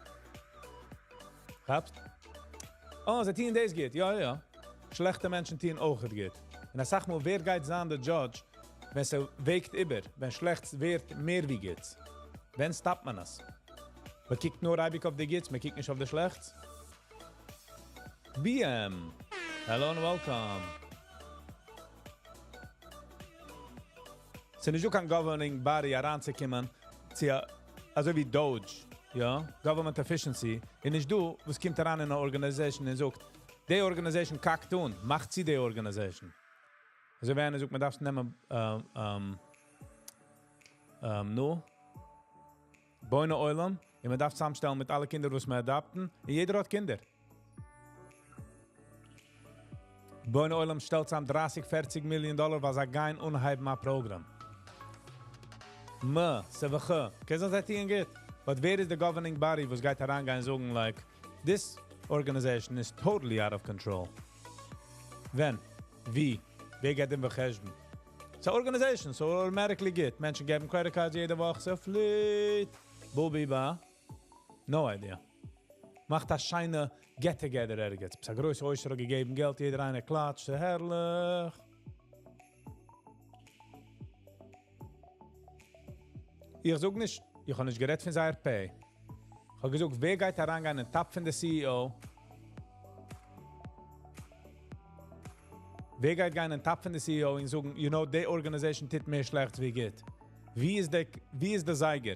כאפסט? Oh, זיי טוען דאס גוט. יא, יא. שלעכטע מענטשן טוען אויך גוט. און א סאך מאל, ווער גייט זיין דער judge, ווען עס וועגט איבער, ווען שלעכטס ווערט מער ווי גוטס? ווען stop ט מען עס? מען קוקט נאר אייביג אויף די גוטס, מען קוקט נישט אויף די שלעכטס. BM. Hello and welcome. ס'איז נישטא קיין governing body אריינצוקומען, צו אזוי ווי DOGE, יא, government efficiency, און נישטא, וואס קומט אריין אין אן organization און זאגט, די organization קאקט אן, מאכט צו די organization. אזוי ווי איינער זאגט, מען דארף נעמען, נו, בוני עולם, און מען דארף צוזאמשטעלן מיט אלע קינדער, וואס מען adopt ן, און יעדער האט קינדער. בוני עולם שטעלט צוזאם 30, 40 מיליאן דאלאר, ווייל זיי גייען אנהייבן א program. מ, ס, ו, ח. קען זיין זיי טוען גוט. But ווער איז the governing body, וואס גייט אריינגיין זאגן, like, this organization is totally out of control. ווען? ווי? ווער גייט דין וחשבון? ס'איז אן organization, so automatically גוט. מענטשן געבן credit cards יעדע וואך, ס'פליט. בובי ba. No idea. מאכט א שיינע get-together ערגעץ. ס'איז א גרויסע עושר געגעבן געלט, יעדער איינער קלאטשט, הערליך. איך זאג נישט, איך האב נישט גערעדט פון זייער pay. איך האב געזאגט, ווער גייט אריינגיין אין טאפ פון די CEO? ווער גייט גיין אין טאפ פון די CEO און זאגן, you know, די organization טוט מער שלעכטס ווי גוט? ווי איז דער, ווי איז דער זייגער?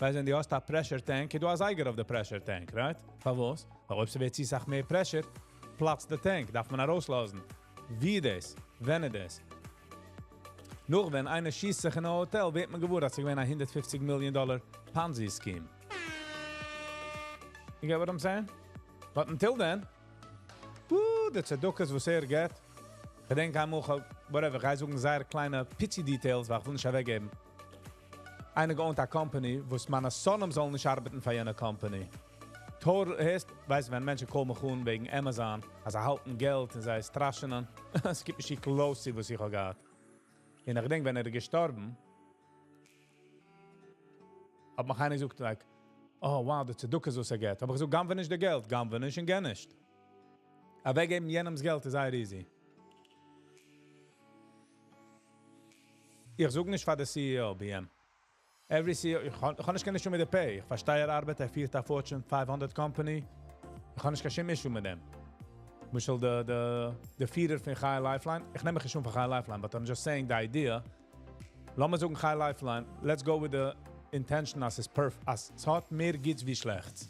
ווייל ווען דו האסט א pressure tank, דו האסט א זייגער אויף די pressure tank, right? פארוואס? ווייל אויב ס'ווערט צו סאך מער pressure, פלאצט די tank, דארף מען ארויסלאזן. ווי דאס? ווען איז דאס? נאר ווען איינער שיסט זיך אין א האטעל, ווערט מען געוואר, אז ס'איז געווען א 150 מיליאן דאלאר Ponzi scheme. You get what I'm saying? But until then, woo, די צדקות וואס ער געט. איך געדענק איינמאל, whatever, איך גיי זאגן זייער קליינע פיצי details, ווייל איך וויל נישט אוועקגעבן. איינער גע own ט א company, וואס מיינע שונאים זאלן נישט ארבעטן פאר יענע company. Total, הערסט, ווייסט ווען מענטשן call מיך אן וועגן Amazon, אז זיי האלטן געלט און זיי סטראשענען, עס קומט נישט close צו וואס איך האב געהאט. און איך געדענק ווען ער איז געשטארבן, האט מיך איינער געזאגט, like, oh wow, די צדקות וואס ער געט. האב איך געזאגט, גנב'ע נישט די געלט, גנב'ע נישט און גיב נישט. אוועקגעבן יענעמ'ס געלט איז זייער easy. איך זאג נישט פאר די CEO, BM. Every CEO, איך האב נישט קיין issue מיט די pay. איך פארשטיי ער ארבעט, ער פירט א Fortune 500 company. איך האב נישט קיין שום issue מיט דעם. למשל, די, די, די פירער פון Chai Lifeline, איך נעם מיך נישט אן פאר Chai Lifeline, but I'm just saying the idea, לאמיר זאגן Chai Lifeline, let's go with the intention אז עס perfect, אז עס האט מער גוטס ווי שלעכטס.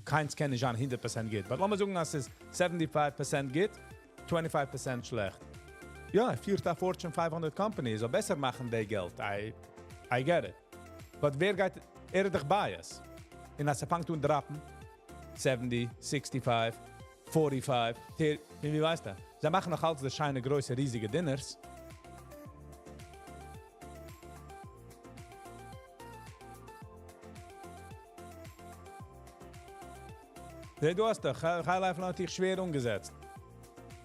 קיינס קען נישט זיין 100% גוט, but לאמיר זאגן אז עס איז 75% גוט, 25% שלעכט. יא, ער פירט א Fortune 500 company, זאל בעסער מאכן די געלט. I get it. But ווער גייט, ער איז דאך biased. און אז ער פאנגט אן drop ן, 70, 65, 45, ווי ווייסט ער? זיי מאכן נאך אלץ די שיינע, גרויסע, ריזיגע dinners. זע, דו האסט דאך, Chai Lifeline האט דיך שווער אנגעזעצט.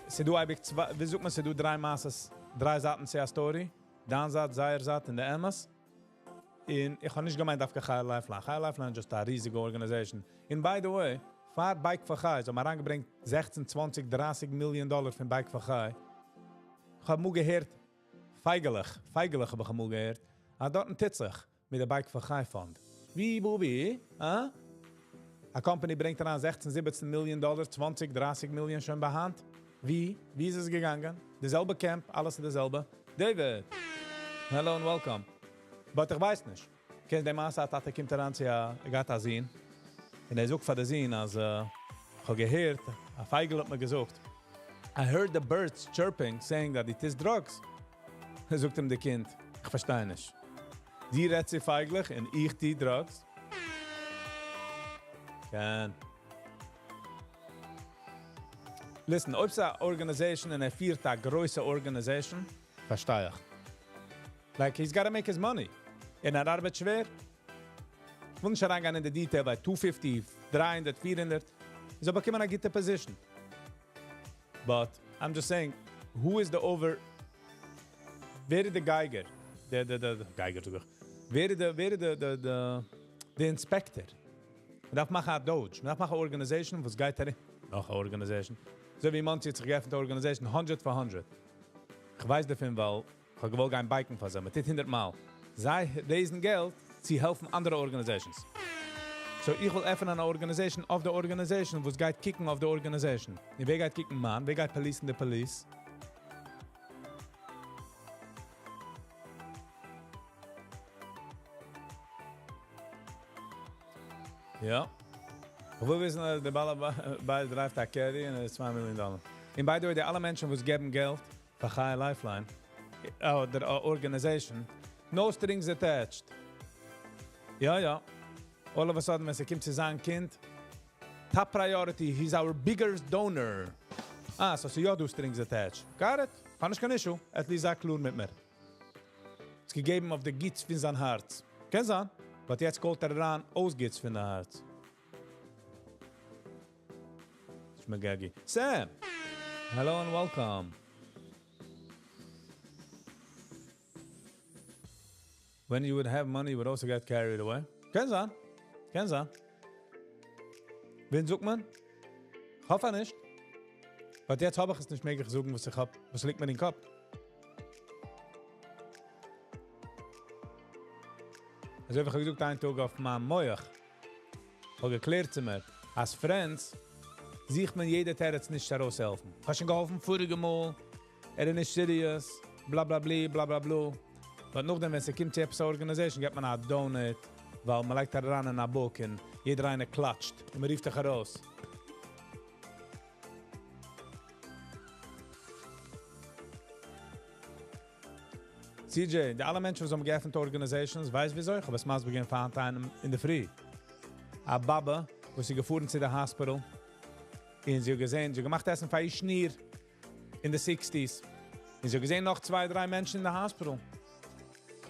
ס'דא אייביג צוויי, ווי זאגט מען, ס'דא דריי מעשיות, דריי זייטן צו א story. דיין זייט, זייער זייט און די אמת. און איך האב נישט געמיינט דווקא Chai Lifeline. Chai Lifeline איז just א ריזיגע organization. And by the way, פאר Bike for Chai, זיי האבן אריינגעברענגט 16, 20, 30 מיליאן דאלאר פון Bike for Chai. איך האב אמאל געהערט, פייגעלעך, פייגעלעך האב איך אמאל געהערט, אז דארטן טוט זיך מיט די Bike for Chai fund. ווי, וואו, ווי, אה? א company ברענגט אריין 16, 17 מיליאן דאלאר, 20, 30 מיליאן שוין ביי האנט. ווי? ווי איז עס געגאנגען? די זעלבע camp, אלעס איז די זעלבע. David, hello and welcome. But איך ווייס נישט. קענסט די מעשה, א טאטע קומט אריין צו א, ער געהאט א זון. און ער זאגט פאר די זון, אז, איך האב געהערט, א פייגל האט מיר געזאגט, I heard the birds chirping, saying that it is drugs. זאגט אים די קינד, איך פארשטיי נישט. דו רעדסט צו פייגלעך און איך טו drugs? קען. Listen, אויב ס'איז א organization און ער פירט א גרויסע organization, פארשטיי איך. Like, he's gotta make his money. און ער ארבעט שווער. איך וויל נישט אריינגיין אין די detail ביי 250, 300, 400. ער זאל באקומען א גוטע position. But, I'm just saying, who is the over... ווער איז די גייגער? דער, דער, דער, דער גייגער, זאג איך. ווער איז דער, ווער איז דער, דער, דער, דער inspector? מען דארף מאכן א DOGE. מען דארף מאכן אן organization, וואס גייט ארום. נאך אן organization. אזוי ווי מאנסי האט זיך געעפנט אן organization, 100 for 100. איך ווייס דערפון, ווייל איך האב געוואלט גיין bike ן פאר זיי. מען טוט 100 מאל. זיי raise ן געלט, צו העלפן אנדערע organizations. So איך וויל עפענען אן organization אויף די organization, וואס גייט קוקן אויף די organization. און ווער גייט קוקן, מאן? ווער גייט police ן די police? יא. איך וויל וויסן, אז דער בעל הבית drive ט א Caddy און ער איז 2 מיליאן דאלאר. And by the way, די אלע מענטשן, וואס געבן געלט פאר Chai Lifeline, אדער organization, no strings attached. יא, יא. All of a sudden, ווען עס קומט צו זיין קינד, top priority, he's our biggest donor. Ah, so יא דא strings attached. Got it? האב נישט קיין issue. At least זיי קלאר מיט מיר. עס געגעבן אויף די גוטס פון זיין הארץ. קען זיין. But יעצט call ט ער אריין אויס גוטס פון די הארץ. שמגגי. Sam! Hello and welcome. When you would have money, you would also get carried away. קען זיין. קען זיין. ווען זאגט מען? איך האף נישט. But יעצט האב איך עס נישט מעגליך זאגן, וואס איך האב, וואס ליגט מיר אין קאפ. אזוי ווי איך האב געזאגט איין טאג אויף מיין מוח. איך האב געקלערט צו מיר, אז friends זוכט מען יעדע תירוץ נישט ארויסהעלפן. איך האב שוין געהאלפן פאריגע מאל, ער איז נישט serious, בלא בלא בלי, בלא בלא בלא. But נאכדעם, ווען עס קומט צו עפעס organization, גיט מען א donate, ווייל מען לייגט אריין אין א book און יעדער איינער קלאטשט און מען רופט דיך ארויס. CJ, די אלע מענטשן, וואס האבן געעפנט organizations, ווייסט וויאזוי? איך האב עס מסביר געווען פאר איינעם אין דער פרי. א באבע, וואס איז געפארן צו די hospital, און זי האט געזען, זי האט געמאכט עסן פאר איר שניר אין די 60s. און זי האט געזען נאך צוויי, דריי מענטשן אין די hospital.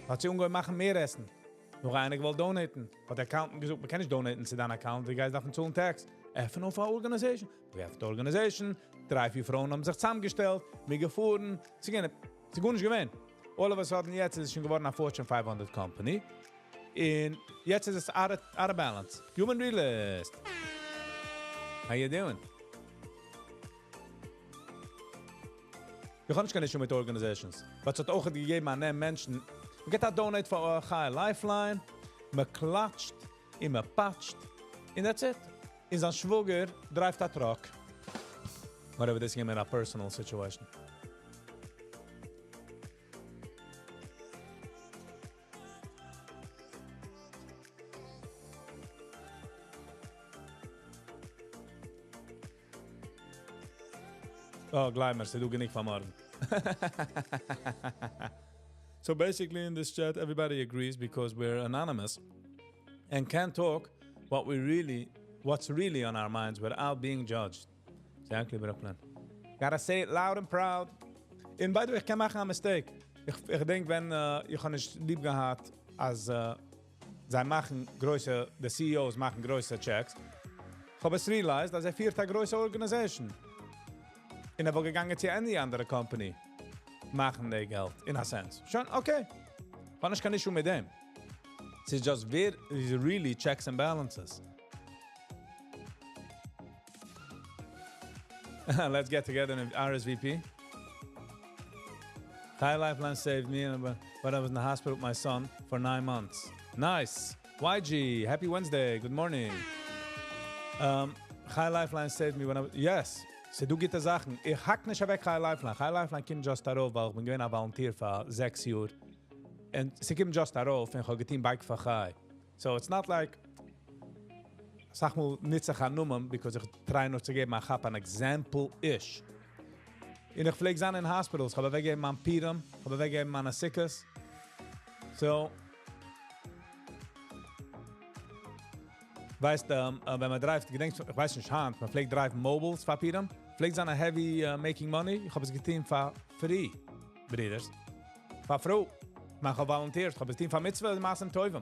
האט זי אנגעהויבן מאכן מער עסן. נאך איינער געוואלט donate ן, האט דער accountant געזאגט, מען קען נישט donate ן צו דיין account, דו גייסט דארפן צאלן tax. עפן אויף אן organization. געעפנט organization, דריי, פיר פרויען האבן זיך צוזאמגעשטעלט, מיר געפארן, ס'איז געווען, ס'איז גארנישט געווען. All of a sudden, יעצט איז עס שוין געווארן א Fortune 500 company. און יעצט איז עס out of balance. Human realist. How you doing? איך האב נישט קיין issue מיט organizations. But עס האט אויך געגעבן אן דעם מענטשן, מען גיט א donate פאר Chai Lifeline, מען קלאטשט, און מען פאטשט, and that's it. און זיין שוואגער drive ט א truck. Whatever, this is a personal situation. Oh, גלייב מיר, ס'איז דא גענוג פאר מארגן. So basically in this chat, everybody agrees because we're anonymous and can't talk what's really on our minds without being judged. Exactly, Brooklyn. Gotta say it loud and proud. And by the way, איך קען מאכן א mistake. איך דענק, ווען איך האב נישט ליב געהאט, אז זיי מאכן גרויסע, the CEOs מאכן גרויסע checks. איך האב עס realized, אז ער פירט א גרויסע organization. און ער וואלט געגאנגען צו any אנדערע company מאכן די געלט, in a sense. שוין, okay. איך האב נישט קיין issue מיט דעם. ס'איז just ווער is really checks and balances. Let's get together and RSVP. Chai Lifeline saved me when I was in the hospital with my son for 9 months. Nice. YG, happy Wednesday. Good morning. Chai Lifeline saved me when I was... Yes. ס'איז דא גוטע זאכן. איך האק נישט אוועק Chai Lifeline. Chai Lifeline קומט just ארויף, ווייל איך בין געווען א volunteer פאר 6 יאר. און ס'קומט just ארויף, און איך האב געטון Bike for Chai. So it's not like, זאג מאל, ניץ איך א נאמען, because איך try נאר צו געבן, איך האב אן example-ish. און איך פלעג זיין אין hospitals, איך האב אוועקגעגעבן מיין פורים, איך האב אוועקגעגעבן מיינע סוכות. So, ווייסט, ווען מען drive ט, געדענקסט, איך ווייס נישט היינט, מען פלעגט drive ן mobiles פאר פורים, פלעגט זיין א heavy making money, איך האב עס געטון פאר free, ברידערס. פאר free. איך האב volunteered, איך האב עס געטון פאר מצוה, מעשים טובים.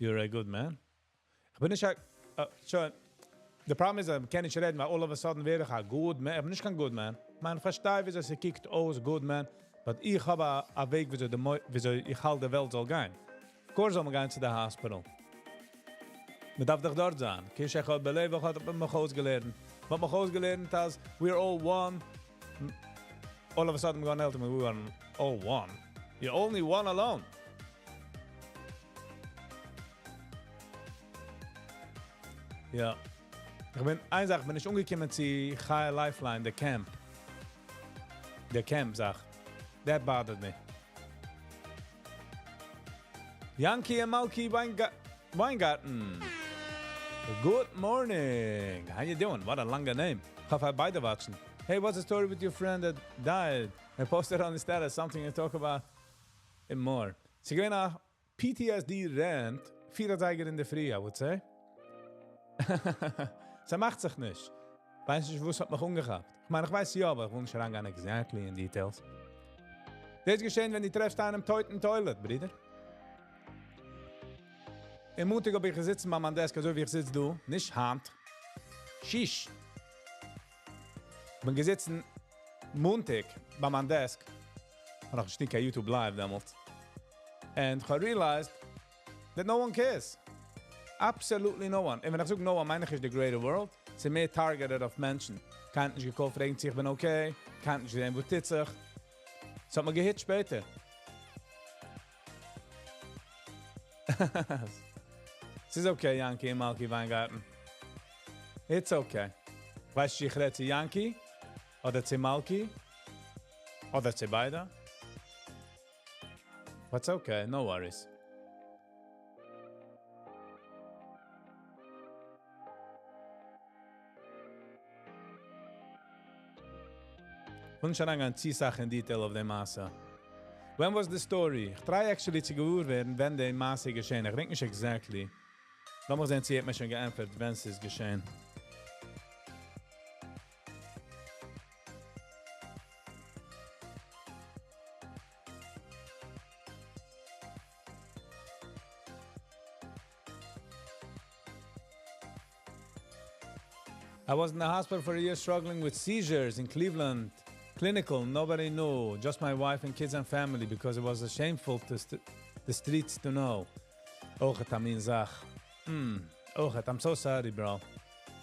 You're a good man. איך בין נישט, שוין, the problem is, איך קען נישט רעדן, ווייל all of a sudden ווער איך א good man. איך בין נישט קיין good man. מען פארשטייט, וויאזוי ס'קוקט אויס good man, but איך האב א וועג, וויאזוי איך האלט, די וועלט זאל גיין. Of course זאל מען גיין צו די hospital. מען דארף דאך דארט זיין. כאיש אחד בלב אחד האט מען מיך אויסגעלערנט. מען האט מיך אויסגעלערנט, אז we're all one. All of a sudden, we're going we were all one. You're only one alone. יא. איך בין, איין זאך, בין איך אנגעקומען צו Chai Lifeline, the camp. The camp זאך. That bothered me. Yankee and Malky Weingarten. Good morning. How you doing? What a לאנגע name. איך האף ביידע watch ן. Hey, what's the story with your friend that died? I posted on the status something to talk about and more. ס'איז געווען א PTSD rant, 4 אזייגער אין דער פרי, I would say. ס'מאכט זיך נישט. ווייס נישט, וואס האט מיך אנגעכאפט. איך מיין, איך ווייס יא, אבער איך וויל נישט אריינגיין exactly in details. דאס איז געשען, ווען דו טרעפסט איינעם טויטן toilet, ברודער. אין מאנטאג האב איך געזיצן ביי מיין desk, אזוי ווי איך זיץ דא, נישט היינט. שיש. איך בין געזיצן מאנטאג ביי מיין desk. האב נאך נישט קיין YouTube Live דעמאלט. And I realized that no one cares. Absolutely no one. און ווען איך זאג no one, מיין איך נישט the greater world. ס'איז מער targeted אויף מענטשן. קיינער נישט גע call ט פרעגן צי איך בין okay. קיינער נישט געזען, וואס טוט זיך. עס האט מיר גע hit שפעטער. ס'איז okay, Yankee און Malky Weingarten. It's okay. ווייסט דו, איך רעד צו Yankee אדער צו Malky אדער צו ביידע? But it's okay, no worries. כ'וויל נישט אריינגיין צו סאך אין detail אויף די מעשה. When was the story? איך try actually צו געוואר ווערן ווען די מעשה איז געשען. איך געדענק נישט exactly. לאמיך זען צו ער האט מיר שוין געענטפערט ווען ס'איז געשען. I was in the hospital for a year struggling with seizures in Cleveland. Clinical, nobody knew, just my wife and kids and family because it was a shameful to st the streets to know. אויכעט א מין זאך. Hmm. אויכעט, I'm so sorry bro.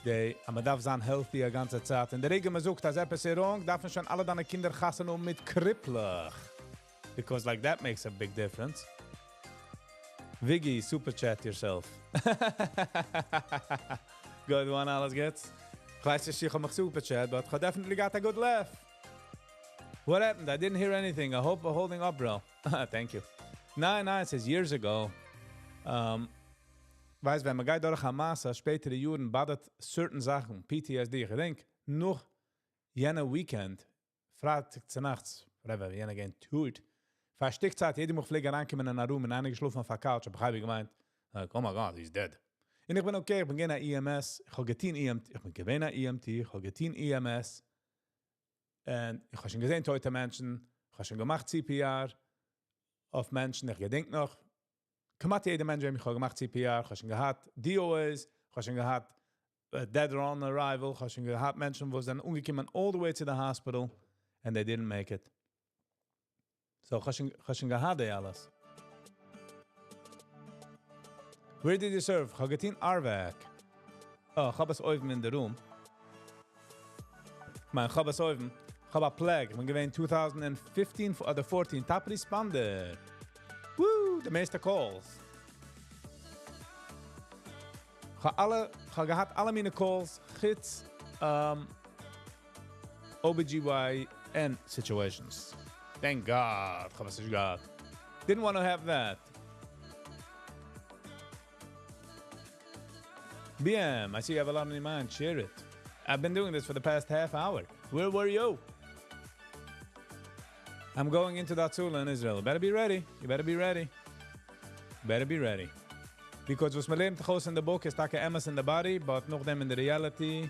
די אז מען דארף זיין healthy א גאנצע צייט און די רגע מען זאגט אז עפעס איז wrong דארפן שוין אלע דיינע קינדער חתונה האבן מיט קריפלעך. Because like that makes a big difference. Viggy, super chat yourself. Good one, אלעס גוטס. כ'ווייס נישט איך האב מיך super chat, but כ'האב definitely got a good laugh. What happened? I didn't hear anything. I hope we're holding up, bro. Thank you. ניין, ניין, ס'איז years ago. Um, ווייסט, ווען מ'גייט דורך א מעשה, שפעטערע יארן באדערט certain זאכן, PTSD. איך געדענק, נאך יענע weekend, פרייטאג צונאכטס, whatever, יענער געווען טויט. פאר א שטיק צייט, יעדע מאל כ'פלעג אריינקומען אין א room און איינער געשלאפן אויף א couch, האב איך אייביג געמיינט, like, oh my God, he's dead. און איך בין okay, איך בין געווען א EMS, איך האב געטון EMT, איך בין געווען א EMT, איך האב געטון EMS, און איך האב שוין געזען טויטע מענטשן, איך האב שוין געמאכט CPR אויף מענטשן, איך געדענק נאך, כמעט יעדער מענטש וועם איך האב געמאכט CPR, איך האב שוין געהאט DOAs, איך האב שוין געהאט dead on arrival, איך האב שוין געהאט מענטשן וואס זענען אנגעקומען all the way to the hospital and they didn't make it. So איך האב שוין, איך האב שוין געהאט די אלעס. Where did you serve? איך האב געטון RVAC. אה, איך האב עס אויבן אין די room. כ'מיין, איך האב עס אויבן. איך האב א plaque. איך בין געווען 2015 אדער 14 top responder. Woo, די מערסטע calls. איך האב אלע, איך האב געהאט אלע מיינע calls, חוץ um, OBGYN situations. Thank God, איך האב עס נישט געהאט. Didn't want to have that. BM, I see you have a lot on your mind. Share it. I've been doing this for the past half hour. Where were you? I'm going into the Hatzalah in Israel. Better be ready. You better be ready. Better be ready. Because וואס מ'לערנט זיך אויס אין די book איז טאקע אמת אין די body, but נאכדעם אין די reality,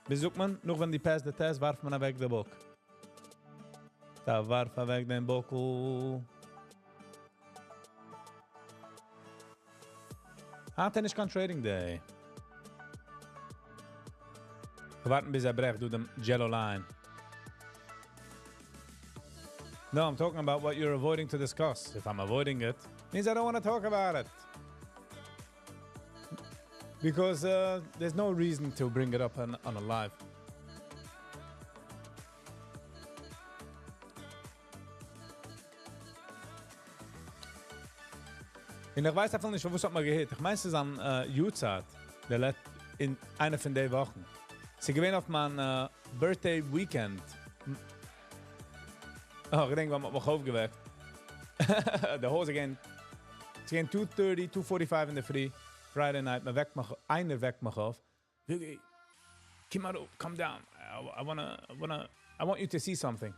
ווי זאגט מען, נאך ווען דו pass the test, ווארפט מען אוועק די book. דא ווארף אוועק דעם בוקל. היינט איז נישט קיין trading day. מיר ווארטן ביז ער ברעכט דא דעם yellow line. No, I'm talking about what you're avoiding to discuss. If I'm avoiding it, means I don't want to talk about it. Because there's no reason to bring it up on a live. און איך ווייס אפילו נישט, וואס האט מען געהערט. איך מיין, ס'איז אן יארצייט, דער לעצ אין איינע פון די וואכן. ס'איז געווען אויף מיין birthday weekend. Oh, איך געדענק, ווען מ'האט מיך אויפגעוועקט. די הויז again. ס'איז געווען 2:30, 2:45 אין דער פרי. Friday night, מען וועקט מיך, איינער וועקט מיך אויף. Viggy, come out, come down. I wanna, I want you to see something.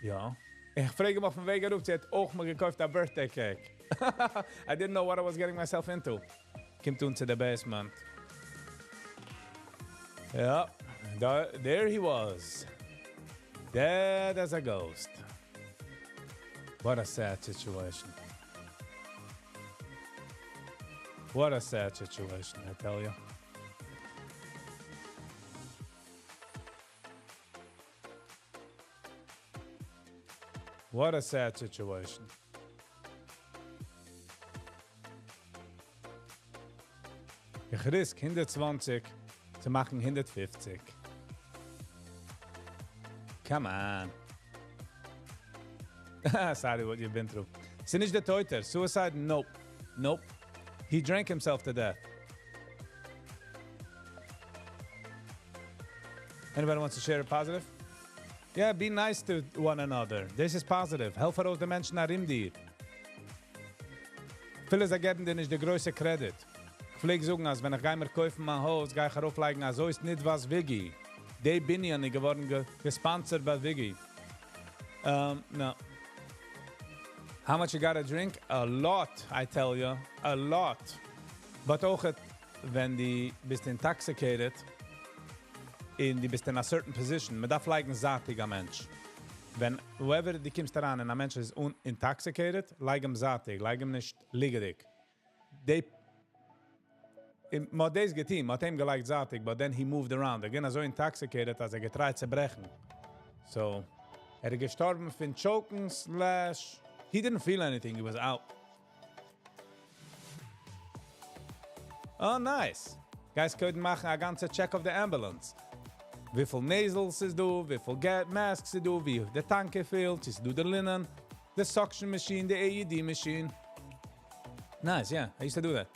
יא. איך פרעג אים אויפן וועג אראפ, זי האט אויך מיר געקויפט א birthday cake. I didn't know what I was getting myself into. קומט אן צו די basement. יא, there he was. Dead as a ghost. What a sad situation. What a sad situation, I tell you. What a sad situation. איך risk 120 צו מאכן 150. Come on. Sorry what you've been through. ס'איז נישט דער טויטער. Suicide? Nope. Nope. He drank himself to death. Anybody wants to share a positive? Yeah, be nice to one another. This is positive. העלף ארויס די מענטשן ארום דיר. פילע זיי געבן דיר נישט די גרויסע credit. איך פלעג זאגן, אז ווען איך גיי מיר קויפן מיין הויז, גיי איך ארויפלייגן, אזוי איז נישט וואס Viggy. די בנין איז געווארן גע sponsored ביי Wiggy. No. How much you gotta drink? A lot, I tell you. A lot. But אויך, ווען דו ביסט intoxicated, און דו ביסט in a certain position, מען דארף לייגן זייטיג א מענטש. ווען, whoever דו קומסט אריין און א מענטש איז intoxicated, לייג אים זייטיג, לייג אים נישט ליגעדיג. די, מ'האט דאס געטון, מ'האט אים געלייגט זייטיג, but then he moved around. ער געווען אזוי intoxicated, אז ער גע try ט צו ברעכן. So, ער איז געשטארבן פון choking slash, he didn't feel anything, he was out. Oh, nice. גייסט קודם מאכן א גאנצע check of the ambulance. וויפיל nasals איז דא, וויפיל gas masks איז דא, ווי די tank געפילט, איז דא די linen, the suction machine, the AED machine. Nice, yeah, I used to do that.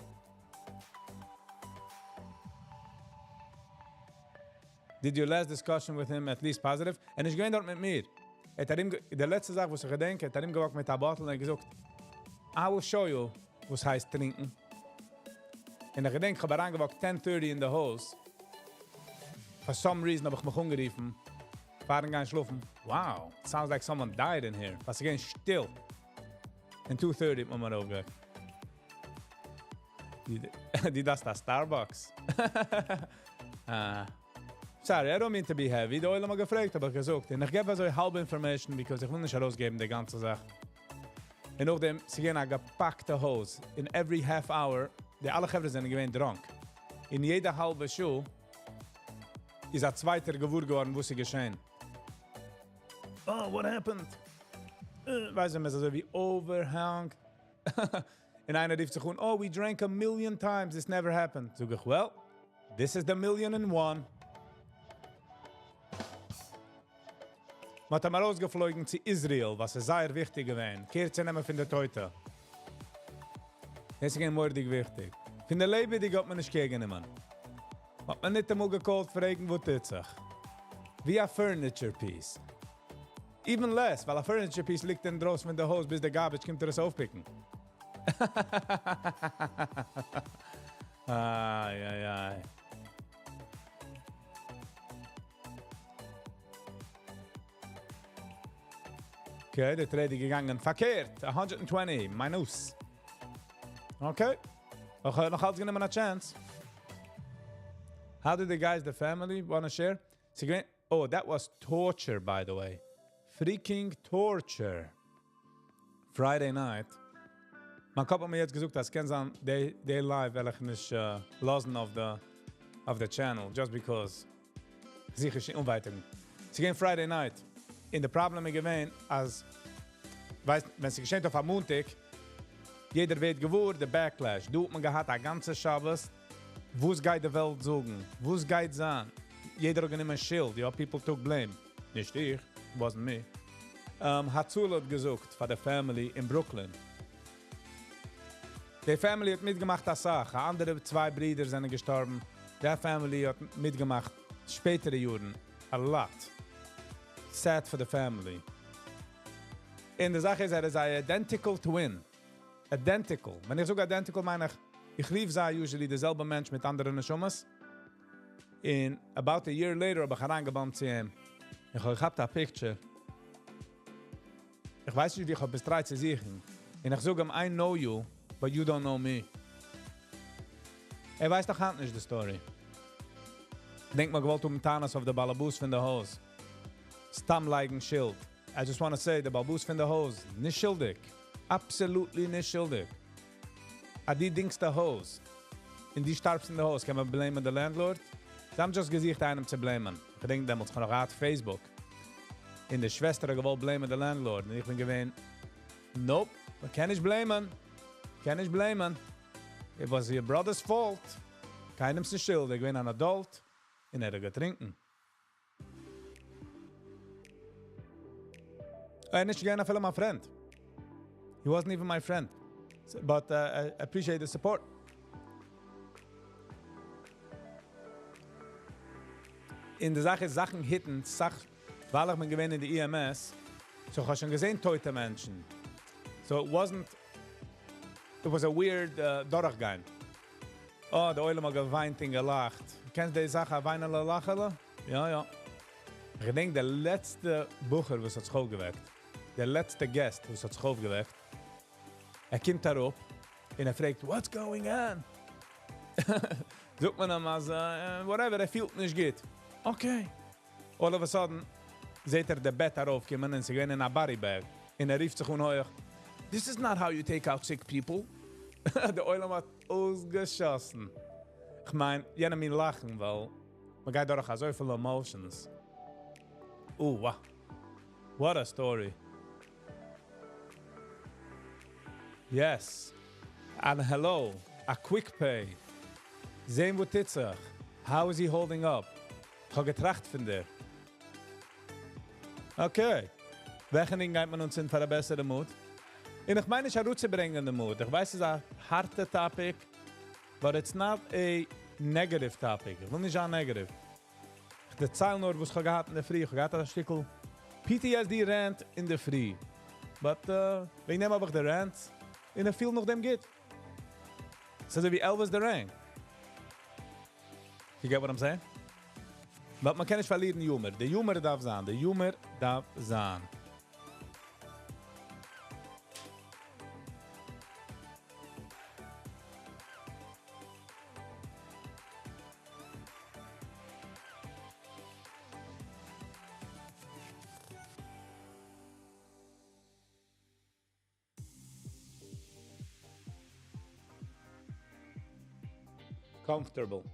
Did your last discussion with him at least positive? און איז געווען דארט מיט מיר. ער האט אים, די לעצטע זאך, וואס איך געדענק, ער האט אים גע walk ט מיט א bottle און ער האט געזאגט, I will show you, וואס הייסט טרינקען. און איך געדענק, איך האב אריינגע walk ט 10:30 אין די הויז. For some reason האב איך מיך אנגערופן. פארן גיין שלאפן. Wow, sounds like someone died in here. וואס איז געווען שטיל. אין 2:30 האט מען מיר אויפגעוועקט. די דאס דא Starbucks. Ah. Sorry, I don't mean to be heavy. די עולם האט געפרעגט, האב איך געזאגט. און איך געב אזוי האלב information, because איך וויל נישט ארויסגעבן די גאנצע זאך. און נאכדעם, ס'איז געווען א געפאקטע הויז. In every half hour, די אלע חברה זענען געווען drunk. אין יעדע האלבע שעה איז א צווייטער געוואר געווארן, וואס איז געשען. Oh, what happened? ווייסט דו, מ'איז אזוי ווי overhung. און איינער רופט זיך אן, oh, we drank a million times, this never happened. זאג איך, well, this is the million and one. מ'האט אים ארויסגעפלויגן צו Israel, וואס איז זייער וויכטיג געווען. קעיר צו נעמען פון די טויטע. דאס איז געווען מורא'דיג וויכטיג. פון די לעבעדיגע האט מען נישט קעיר גענומען. האט מען נישט אמאל גע call ט פרעגן, וואס טוט זיך. ווי א furniture piece. Even less, ווייל א furniture piece ליגט אין דרויסן פון די הויז, ביז דער garbage קומט ער עס אויפ pick ן. איי, איי, איי. Okay, דער trade איז געגאנגען פארקערט. 120 minus. Okay. איך האב נאך אלץ גענומען א chance. How did the guys, the family, want to share? Oh, that was torture, by the way. Freaking torture. Friday night. מיין קאפ האט מיר יעצט געזאגט, אז קען זיין, די live וועל איך נישט לאזן אויף the channel, just because זיכער שוין ווייטער. ס'איז געווען Friday night. און די פראבלעם איז געווען, אז, ווייסט, ווען ס'געשעט אויף א מאנטאג, יעדער ווערט געוואר, די backlash. דא האט מען געהאט א גאנצע שבת, וואס גייט די וועלט זאגן? וואס גייט זיין? יעדער האט גענומען שולד, יא, people took blame. נישט איך, wasn't me. הצלה האט געזאגט פאר די family אין Brooklyn. די family האט מיטגעמאכט א סאך. אנדערע צוויי ברידער זענען געשטארבן. די family האט מיטגעמאכט שפעטערע יארן. A lot. Sad for the family. און די זאך איז, ער איז א identical twin. Identical. ווען איך זאג identical, מיין איך, איך רוף זיי usually דער זעלבע מענטש מיט אנדערע נשמות. און about a year later האב איך אריינגע bump ט צו אים. איך האב געהאט א picture. איך ווייס נישט, ווי איך האב עס try צו זוכן. און איך זאג אים, I know you, but you don't know me. ער ווייסט דאך היינט נישט די story. דענק מאל, געוואלט האבן טענות אויף דער באלעבאס פון די הויז. סתם לייגן שולד. I just want to say, דער באלעבאס פון די הויז, נישט שולדיג. Absolutely נישט שולדיג. אז דו דינגסט די הויז. און דו שטארבסט אין די הויז, קען מען blame ען די landlord? זיי האבן just געזוכט איינעם צו blame ען. איך געדענק דעמאלטס, איך האב נאך געהאט Facebook. און די שוועסטער האט געוואלט blame ען די landlord. און איך בין געווען, nope, מען קען נישט blame ען. קען נישט blame ען. It was your brother's fault. קיינעם נישט שולד. ער געווען אן adult. און ער האט געטרונקען. ער איז נישט געווען אפילו מיין friend. He wasn't even my friend. So, but I appreciate the support. און די זאך איז, זאכן hit ן, זאך, ווייל איך בין געווען אין די EMS, so איך האב שוין געזען טויטע מענטשן. So it wasn't, it was a weird דורכגיין. Oh, דער עולם האט געוויינט און געלאכט. קענסט די זאך, א וויינעלע, לאכעלע? יא יא. איך געדענק דער לעצטע בחור וואס האט זיך אויפגעוועקט, דער לעצטע guest וואס האט זיך אויפגעוועקט, ער קומט אראפ און ער פרעגט what's going on? זאגט מען אים אז whatever, ער פילט נישט גוט. Okay. All of a sudden זעט ער די בעט ארויפקומען און ס'איז געווען אין א body bag, און ער רופט זיך אן הויך, This is not how you take out sick people. די עולם האט אויסגעשאסן. כ'מיין, יענע מין לאכן, ווייל מ'גייט דורך אזויפיל emotions. אוה. What a story. Yes. אן hello. א quick pay. זען וואס טוט זיך. How is he holding up? כ'האב געטראכט פון דיר. Okay. וועלכע ניגון גייט מען אונז אין פאר א בעסערע mood? און איך מיין נישט אראפצוברענגען די mood. איך ווייס ס'איז א הארטע topic, but it's not a negative topic. איך וויל נישט זיין negative. איך דערצייל נאר וואס איך האב געהאט אין דער פרי. איך האב געהאט א שטיקל PTSD rant אין דער פרי. But וועגן דעם האב איך די rant און איך פיל נאכדעם גוט. ס'איז אזוי ווי Elvis Duran. You get what I'm saying? But מען קען נישט פארלירן humor. די humor דארף זיין. די humor דארף זיין. Comfortable.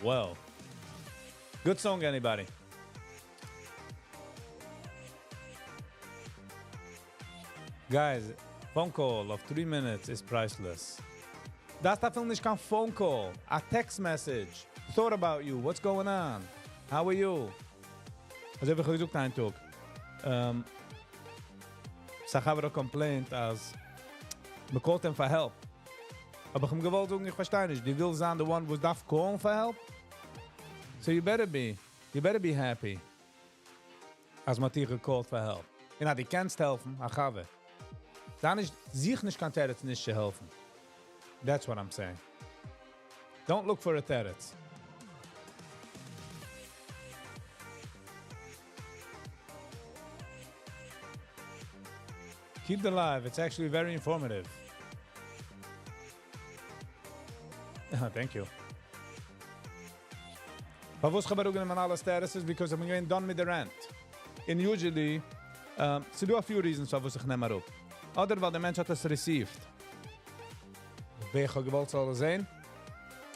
Well, good song, anybody? Guys, phone call of 3 minutes is priceless. דאס דארף נישט קיין phone call, a text message. Thought about you, what's going on? How are you? אזוי ווי איך האב געזאגט איין טאג. ס'א חבר complained אז מען call ט אים פאר help. אבער איך האב געוואלט זאגן, איך פארשטיי נישט, דו ווילסט זיין the one וואס דארף call ן פאר help? So you better be, you better be happy אז מען האט דיר גע call ט פאר help. און אז דו קענסט העלפן, א חבר. זיי נישט, זוך נישט קיין תירוץ נישט צו העלפן. That's what I'm saying. Don't look for a תירוץ. Keep the live, it's actually very informative. Thank you. פארוואס כ'האב אראפגענומען אלע statuses? Because איך בין געווען done מיט די rant. And usually, ס'דא a few reasons פארוואס איך נעם אראפ. אדער ווייל דער מענטש האט עס received. ווער איך האב געוואלט זאל עס זען.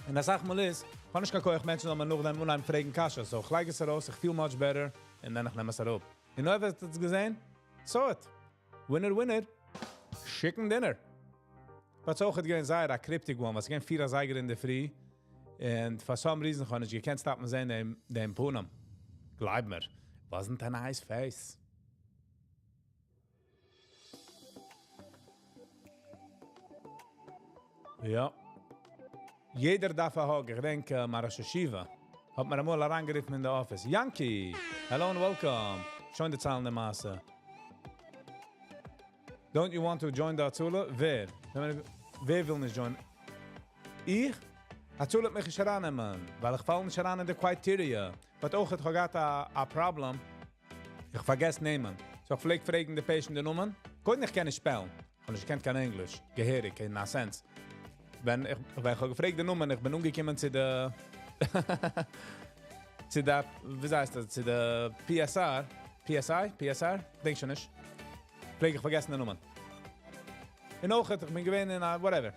און אסאך מאל איז, כ'האב נישט קיין כח מענטשן זאלן מיר נאכדעם אנהייבן פרעגן קשיות. So איך לייג עס ארויס, איך feel much better, און דערנאך נעם עס אראפ. און אויב האט עס געזען, so it. Winner, winner. Chicken dinner. But ס'איז אויך געווען זייער א cryptic one, וואס געווען 4 אזייגער אין דער פרי. And for some reason האב איך נישט געקענט stop ן זען דעם פנים. גלייב מיר, wasn't a nice face. יא. יעדער דארף א hug. איך דענק, מיין ראש ישיבה האט מיר אמאל אריינגערופן אין די office. Yanky, hello and welcome. שוין דערציילן די מעשה. Don't you want to join the הצלה? ווער? ווער וויל נישט join? איך? הצלה האט מיך נישט ארייננעמען, ווייל איך פאל נישט אריין אין די criteria. But אויך האט געהאט א problem. איך פארגעס נעמען. So איך פלעג פרעגן די patient די נאמען. קודם איך קען נישט spell ן. איך האב נישט געקענט קיין ענגליש. געהעריג, אין א sense. ווען איך האב געפרעגט די נאמען, איך בין אנגעקומען צו די, ווי הייסט דאס? צו די PSR. PSI? PSR? דענק שוין נישט. פלעג איך פארגעסן די נאמען. און אויך, איך בין געווען אין א, whatever.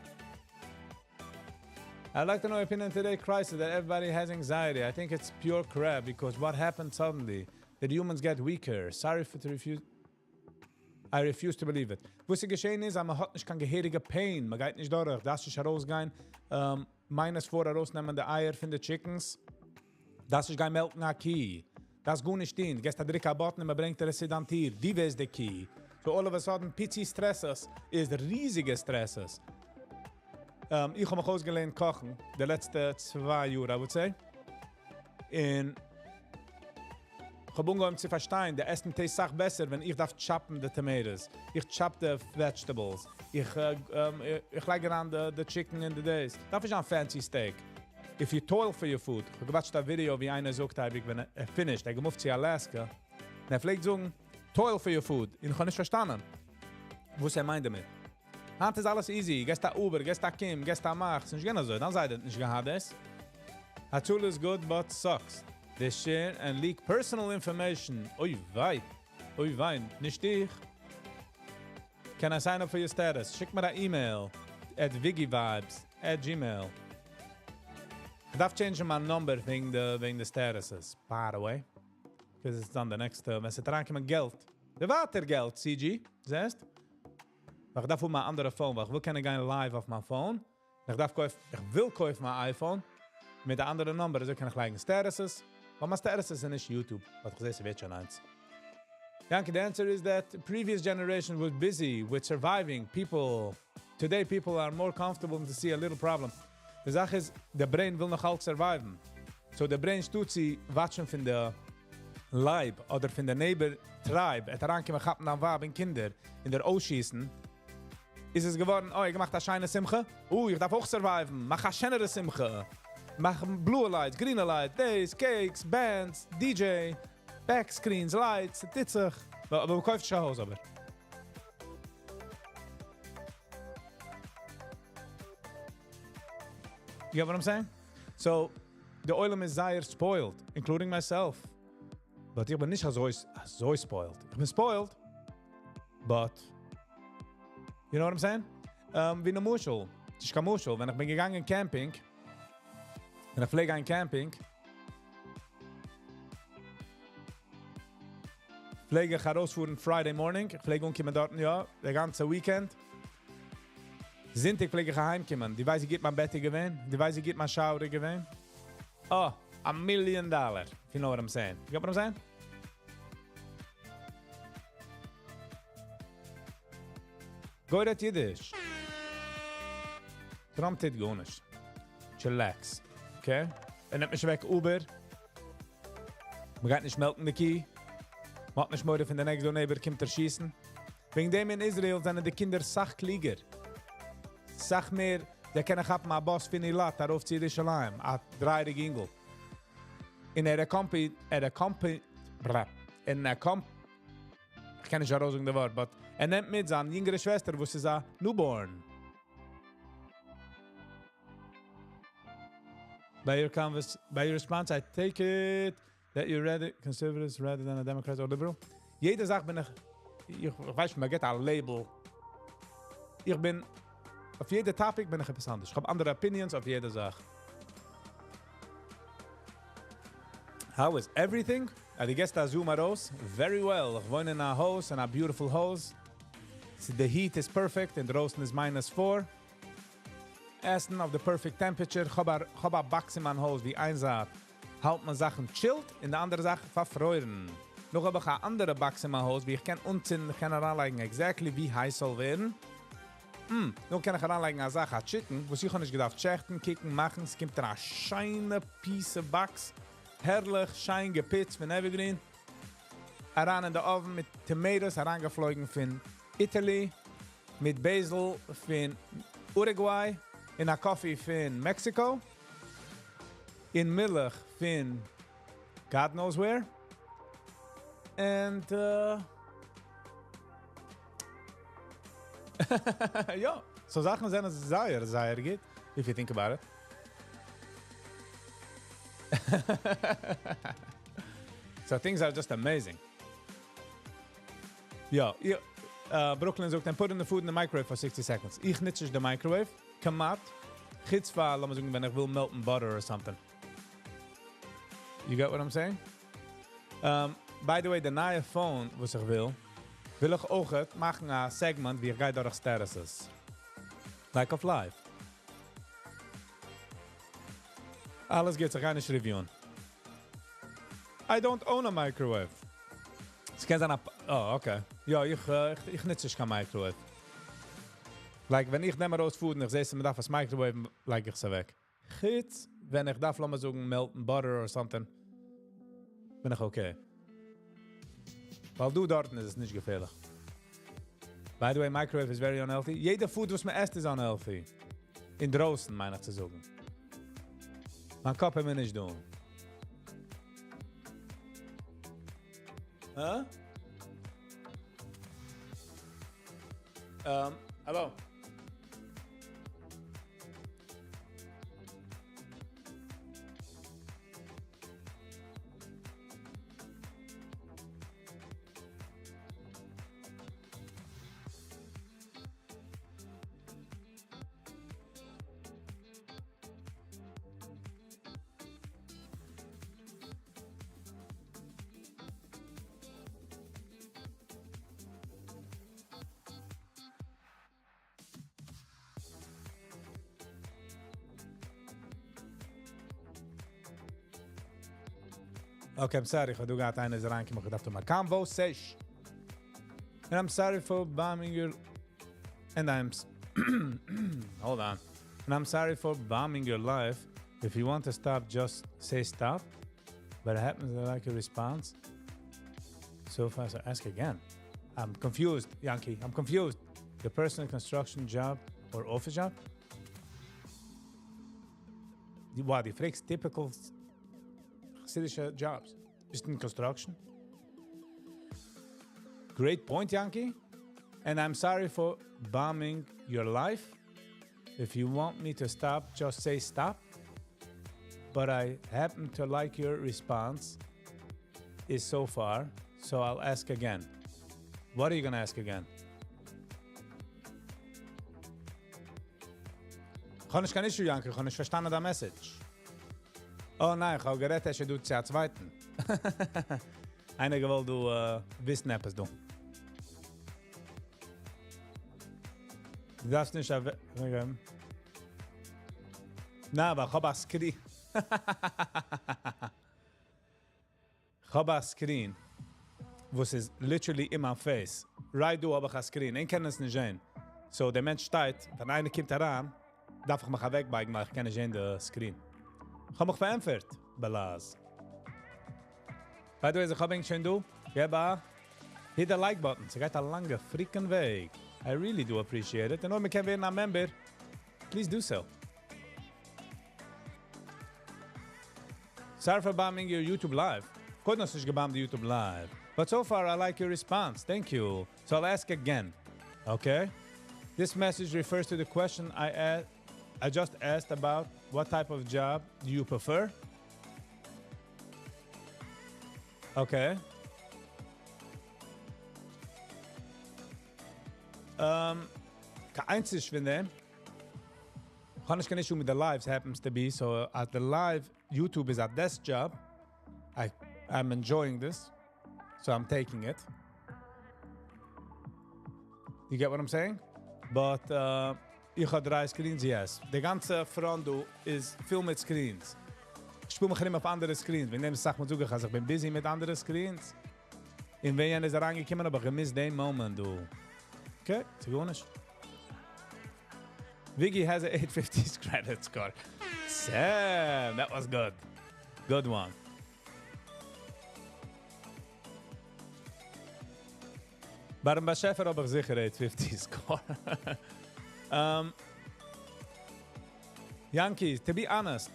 I'd like to know your opinion today crisis that everybody has anxiety. I think it's pure crap because what happened suddenly? That humans get weaker. Sorry for to refuse. I refuse to believe it. וואס איז געשען איז, אז מען האט נישט קיין געהעריגע pain. מען גייט נישט דורך. דארפסט נישט ארויסגיין. Minus 4 ארויסנעמען די אייער פון די chickens. דארפסט נישט גיין מעלקן א קי. דארפסט גארנישט טון. געסט א דריק א button און מען ברענגט דיר עס צו דיין טיר. דו ווערסט די קי. So all of a sudden, פיצי stresses איז ריזיגע stresses. איך האב מיך אויסגעלערנט קאכן, די לעצטע צוויי יאר, I would say. און איך האב אנגעהויבן צו פארשטיין, די עסן taste סאך בעסער, ווען איך דארף chop ן די tomatoes. איך chop די vegetables. איך לייג אריין the chicken אין די דאס. דארף נישט זיין fancy steak. If you toil for your food, איך האב גע watch ט א ווידעא ווי איינער זאגט, ווען ער finished, ער גע move ט צו Alaska, און ער פלעגט זאגן, toil for your food. און איך האב נישט פארשטאנען, וואס ער מיינט דערמיט. היינט איז אלעס easy. געסט א Uber, געסט א קום, געסט א מאך. ס'איז נישט געווען אזוי. דיין זיידע האט נישט געהאט דאס. Hatzola is good, but sucks. They share and leak personal information. אוי וויי. אוי וויי. נישט איך. Can I sign up for your status? שיק מיר אן email at viggivibes@gmail. איך דארף change מיין number וועגן די statuses, by the way. Because it's done the next, ווען ס'וועט אריינקומען געלט. די ווייטער געלט, CG. זעסט? ווייל איך דארף האבן אן אנדערע phone, ווייל איך וויל קענען גיין live אויף מיין phone. איך וויל קויפן מיין iPhone מיט א אנדערע number, אזוי קען איך לייגן statuses. ווייל מיין statuses איז נישט YouTube. אבער איך זע, ס'ווערט שוין איינס. Yankee, the answer is that the previous generation was busy with surviving. People, today people are more comfortable to see a little problem. די זאך איז, דער brain וויל נאך אלץ survive ן. So דער brain טוט צו watch ן פון דער לייב אדער פון דער neighbor tribe. ער אריינקומען כאפן דיין ווייב און קינדער און דיר אויסשיסן. איז עס געווארן, אוי, געמאכט א שיינע שמחה. אוי, איך דארף אויך survive ן. מאך א שענערע שמחה. מאך blue lights, green lights, days, cakes, bands, DJ, back screens, lights, טוט זיך. אבער מ'קויפט שוין הויז אבער. You get what I'm saying? So, די עולם איז זייער spoiled, including myself. But איך בין נישט אזוי, אזוי spoiled. איך בין spoiled, but you know what I'm saying? ווי למשל, נישט קיין משל, ווען איך בין געגאנגען camping, ווען איך פלעג גיין camping, פלעג איך ארויספארן Friday morning, איך פלעג אנקומען דארטן, יא, די גאנצע weekend. זונטאג פלעג איך אהיימקומען. דו ווייסט, ווי גוט מיין בעט איז געווען? דו ווייסט, ווי גוט מיין shower איז געווען? Oh, a million dollar, if you know what I'm saying. You get what I'm saying? גוי רעדט אידיש. Trump טוט גארנישט. Chillax. Okay? ער נעמט נישט אוועק Uber. מ'גייט נישט melk ן די קי. מ'האט נישט מורא פון די next door neighbor קומט ער שיסן. וועגן דעם אין Israel זענען די קינדער סאך קליגער. סאך מער, דער קען כאפן א באס פון אילת ארויף צו ירושלים, א דרייעריג אינגל. און ער accompany, ער accompany, ברא, און ער קומט, איך קען נישט ארויסזאגן די ווארט, but ער נעמט מיט זיין יונגערע שוועסטער, וואס איז א newborn. By your response, I take it that you're rather conservatives rather than a Democrat or liberal. יעדע זאך בין איך, איך ווייס נישט, מ'גיט א label. איך בין, אויף יעדע topic בין איך עפעס אנדערש. איך האב אנדערע opinions אויף יעדע זאך. How is everything? דו געסט א zoom ארויס? Very well. איך וואוין אין א house, in a beautiful house. So the heat is perfect, אינדרויסן איז -4. עסן אויף the perfect temperature. איך האב א box אין מיין הויז, ווי איין זייט האלט מען זאכן chilled, און די אנדערע זאך פארפרוירן. נאך האב איך אן אנדערע box אין מיין הויז, ווי איך קען אנצינדן, איך קען אריינלייגן exactly ווי הייס זאל ווערן. נאך קען איך אריינלייגן א זאך, א chicken, וואס איך האב נישט געדארפט שעכטן, קוקן, מאכן. עס קומט אין א שיינע piece of box. הערליך, שיין געפוצט פון Evergreen. אריין אין די oven מיט tomatoes, אריינגעפלויגן פון Italy, מיט basil פון Uruguay, און א coffee פון Mexico, און מילך פון God knows where. And יא, so זאכן זענען זייער, זייער גוט, if you think about it. So things are just amazing. יא, יא, Brooklyn זאגט, and put in the food in the microwave for 60 seconds. איך נוץ נישט די microwave, כמעט. חוץ פאר, לאמיר זאגן, ווען איך וויל melt ן butter or something. You got what I'm saying? By the way, די נייע phone, וואס איך וויל, וויל איך אויך מאכן א segment, ווי איך גיי דורך statuses. Like of life. אלעס גייט זיך נישט review ען. I don't own a microwave. ס'קען זיין א... אה, okay. יא, איך, איך, איך נוץ נישט קיין microwave. Like, ווען איך נעם ארויס food און איך זע, אז מ'דארף עס microwave, לייג איך עס אוועק. חוץ, ווען איך דארף, לאמיר זאגן, melt ן butter or something, בין איך okay. ווייל דא דארטן איז עס נישט געפערליך. By the way, microwave is very unhealthy. יעדע food, וואס מען עסט, איז unhealthy. אין דרויסן, מיין איך צו זאגן. מיין קאפ איז מיר נישט דא. Huh? Hello. Okay, I'm sorry, איך האב דא געהאט איינער איז אריינגעקומען, איך האב געדארפט האבן א conversation. And I'm sorry for bombing your... And I'm... Hold on. And I'm sorry for bombing your life. If you want to stop, just say stop. But it happens I like a response. So fast, I ask again. I'm confused, Yankee. I'm confused. The personal construction job or office job? What, דו פרעגסט typical חסידישע jobs? ביסט אין construction? Great point, Yankee. And I'm sorry for bombing your life. If you want me to stop, just say stop. But I happen to like your response is so far, so I'll ask again. What are you going to ask again? איך האב נישט קיין issue, Yankee. איך האב נישט פארשטאנען די message. Oh ניין, איך האב גערעדט, אז דו צו א צווייטן. איינער געוואלט דא וויסן עפעס דא. דו דארפסט נישט... Okay. נא, אבער איך האב א screen. איך האב א screen, וואס איז literally in my face. Right דא האב איך א screen. איך קען עס נישט זען. So, דער מענטש שטייט, ווען איינער קומט אריין, דארף איך מיך אוועקבייגן, ווייל איך קען נישט זען די screen. איך האב מיך פארענטפערט, בלאז. By the way, איך האב שוין דא. געב א hit the like button. ס'גייט א לאנגע freaking וועג. I really do appreciate it. און אויב מ'קען ווערן א member, please do so. Sorry for bombing your YouTube live. קודם האסט נישט גע bomb ט די YouTube live. But so far, I like your response. Thank you. So I'll ask again. Okay? This message refers to the question I just asked about what type of job do you prefer? Okay. קיין איינס איז פון דעם. איך האב נישט קיין issue מיט די lives happens to be, so at the live YouTube is a desk job. I'm enjoying this, so I'm taking it. You get what I'm saying? But איך האב דריי screens, yes. די גאנצע front דא איז פול מיט screens. איך שפיל מיך ארום אויף אנדערע screens. וועגן דעם זאג איך, אז איך בין busy מיט אנדערע screens. און ווען יענער איז אריינגעקומען, האב איך גע miss ט דעם moment, דו. Okay, ס'איז גארנישט. Viggy has a 850 credit score. Sam, that was good. Good one. ביים באשעפער האב איך זיכער 850 score. Yankees, to be honest,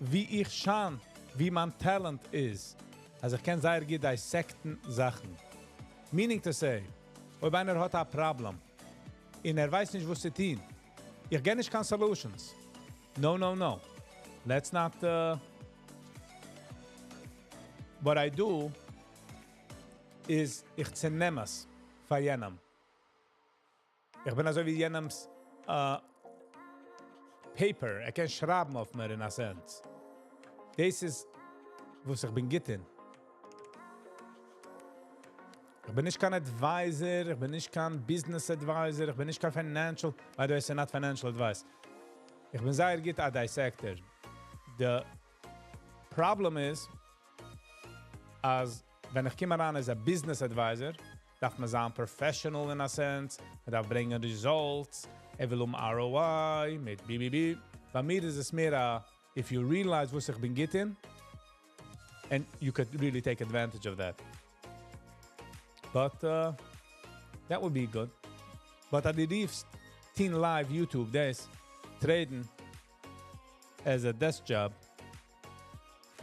ווי איך shine, ווי מיין talent איז, אז איך קען זייער גוט dissect ן זאכן. Meaning to say, אויב איינער האט א problem, און ער ווייסט נישט, וואס צו טון, איך געב נישט קיין solutions. No, no, no. Let's not... What I do is, איך צענעם עס פאר יענעם. איך בין אזוי ווי יענעמס paper. ער קען שרייבן אויף מיר in a sense. דאס איז, וואס איך בין גוט אין. איך בין נישט קיין advisor, איך בין נישט קיין business advisor, איך בין נישט קיין financial, by the way, it's not financial advice. איך בין זייער גוט א dissector. The problem is, אז ווען איך קום אריין as a business advisor, דארף מען זיין professional in a sense, מען דארף ברענגען results, ער וויל האבן ROI, מיט BBB. ביי מיר איז עס מער א, if you realize וואס איך בין גוט אין, and you could really take advantage of that. But that would be good. But אז דו רופסט טון live YouTube, דאס, trade ן as a desk job,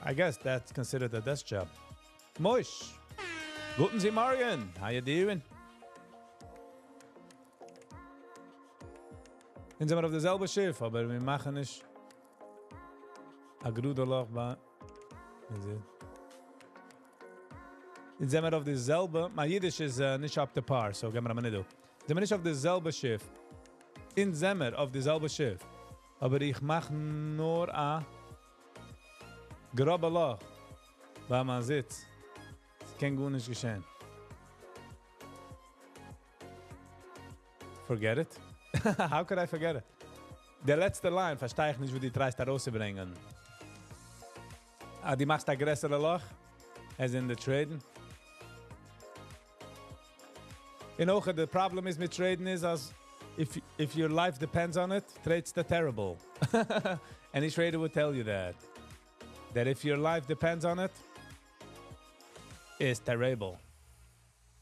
I guess that's considered a desk job. Moish, גוטן זי מארגן. How you doing? אונז זעמיר אויף די זעלבע שיף, אבער מיר מאכן נישט א גראדע לאך ביי. אונז זעמיר אויף די זעלבע, מיין אידיש איז נישט up to par, so געב מיר א מינוט. זעמיר נישט אויף די זעלבע שיף. אונז זעמיר אויף די זעלבע שיף. אבער איך מאך נאר א גראבע לאך ביי מיין זיץ. עס קען גארנישט געשען. Forget it? How could I forget it? די לעצטע line פארשטיי איך נישט, וואו דו try סט ארויסצוברענגען. אה, דו מאכסט א גרעסערע לאך? As in the trading? און אויך, the problem איז מיט trading איז, אז if your life depends on it, trade סטו terrible. Any trader would tell you that. That if your life depends on it, it's terrible.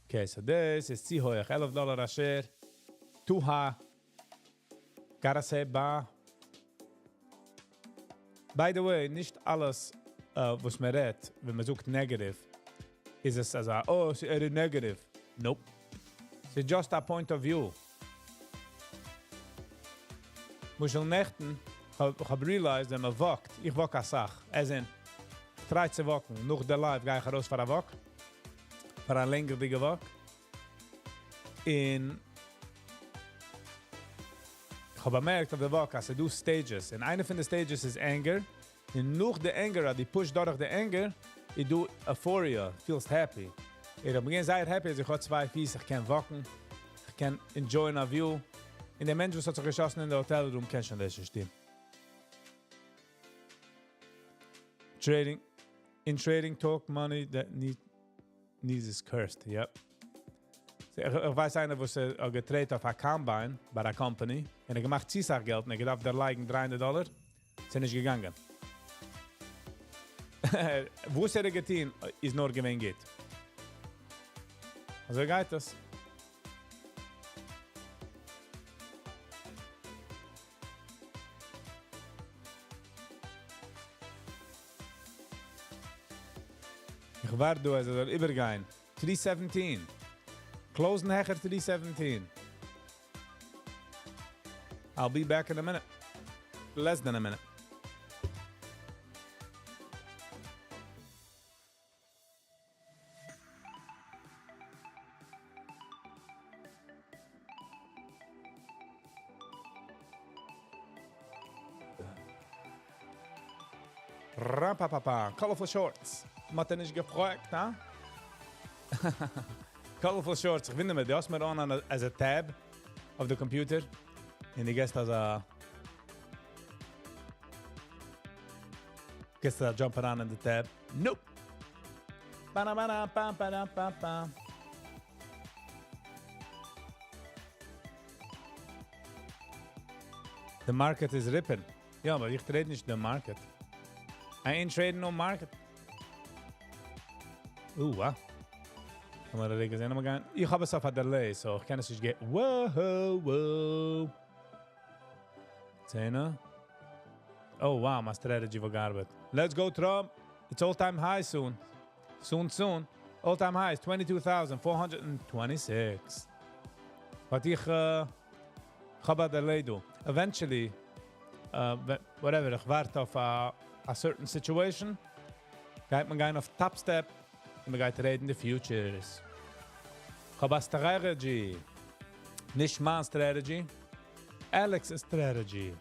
Okay, so this is צו הויך, 11 דאלאר א share. Too high. Gotta say bye. By the way, נישט אלעס, וואס מען רעדט, ווען מען זאגט negative, איז עס אזא, oh, ער איז negative. Nope. It's just a point of view. למשל נעכטן, איך האב realized, ווען מען walk ט, איך walk א סאך, as in, try צו walk ן, נאך די live גיי איך ארויס פאר א walk, פאר א לענגערדיגע walk. און איך האב באמערקט אויף די walk, אז ס'דא stages. און איינע פון די stages איז anger. און נאך די anger, אז דו push דורך די anger, איז דא euphoria, פילסט happy. איך בין געווען זייער happy, אז איך האב צוויי פיס, איך קען walk ן, איך קען enjoy ן a view. און דער מענטש, וואס האט זיך געשאסן אין די hotel room, קען שוין דאס נישט טון. Trading, in trading talk, money that needs is cursed. Yep. איך ווייס איינער, וואס ער גע trade ט אויף א combine ביי א company און ער געמאכט צו סאך געלט און ער געדארפט דערלייגן 300 דאלאר. ס'איז נישט געגאנגען. וואס ער האט געטון, איז נאר געווען גוט. אזוי גייט עס. איך ווארט דא, אז ער זאל איבערגיין. 317. Closing העכער 317. I'll be back in a minute. Less than a minute. Rapapapa. Colorful shorts. מ'האט נישט געפרעגט, הא? Colorful shorts. איך וואונדער מיר, דו האסט מיר on as a tab of the computer. און דו גייסט אזא jump around in the tab. Nope. Ba ba ba ba ba ba. The market is ripping. יא, אבער איך trade נישט the market. I ain't trading no market. וואו. האבן מיר געזען, האבן מיר גיין. איך האב עס אויף א delay, so איך קען עס נישט גיין. Whoa. צענע. Oh, wow, מיין strategy וואלט געארבעט. Let's go, Trump. It's all-time high soon. Soon, soon. All-time high is 22,426. But איך, האב א delay דא. Eventually, whatever, איך ווארט אויף a certain situation, גייט מען גיין אויף Topstep און מען גייט trade ן the futures. איך האב א strategy. נישט מיין strategy. Alex's strategy.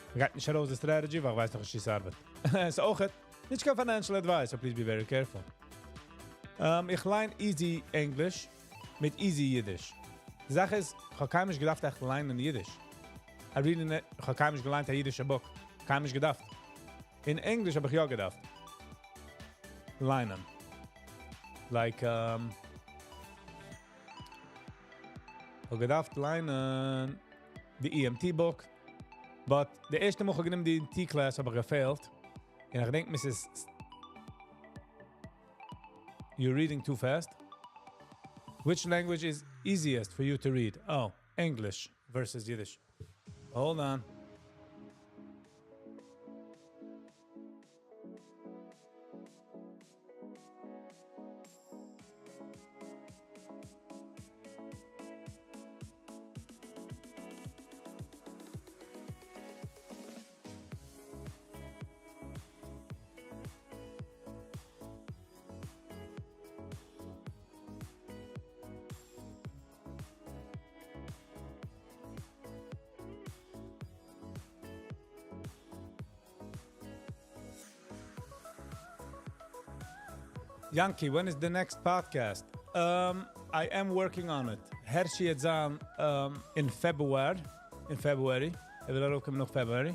מען גייט נישט ארויס די strategy, ווייל איך ווייס נאך נישט, ווי עס ארבעט. ס'איז אויך נישט קיין financial advice, so please be very careful. איך ליין easy English מיט easy Yiddish. די זאך איז, איך האב קיינמאל נישט געדארפט עכט ליינען אידיש. I really איך האב קיינמאל נישט געליינט א אידישע book. קיינמאל נישט געדארפט. אין ענגליש האב איך יא געדארפט ליינען. Like, um, כ'האב געדארפט ליינען די EMT book, but די ערשטע מאל כ'האב גענומען די EMT class האב איך געפעלט, און איך געדענק Mrs. You're reading too fast. Which language is easiest for you to read? Oh, English versus Yiddish. Hold on. Yankee, when is the next podcast? I am working on it. Hershey איז in February. In February. ער וויל ארויפקומען נאך February.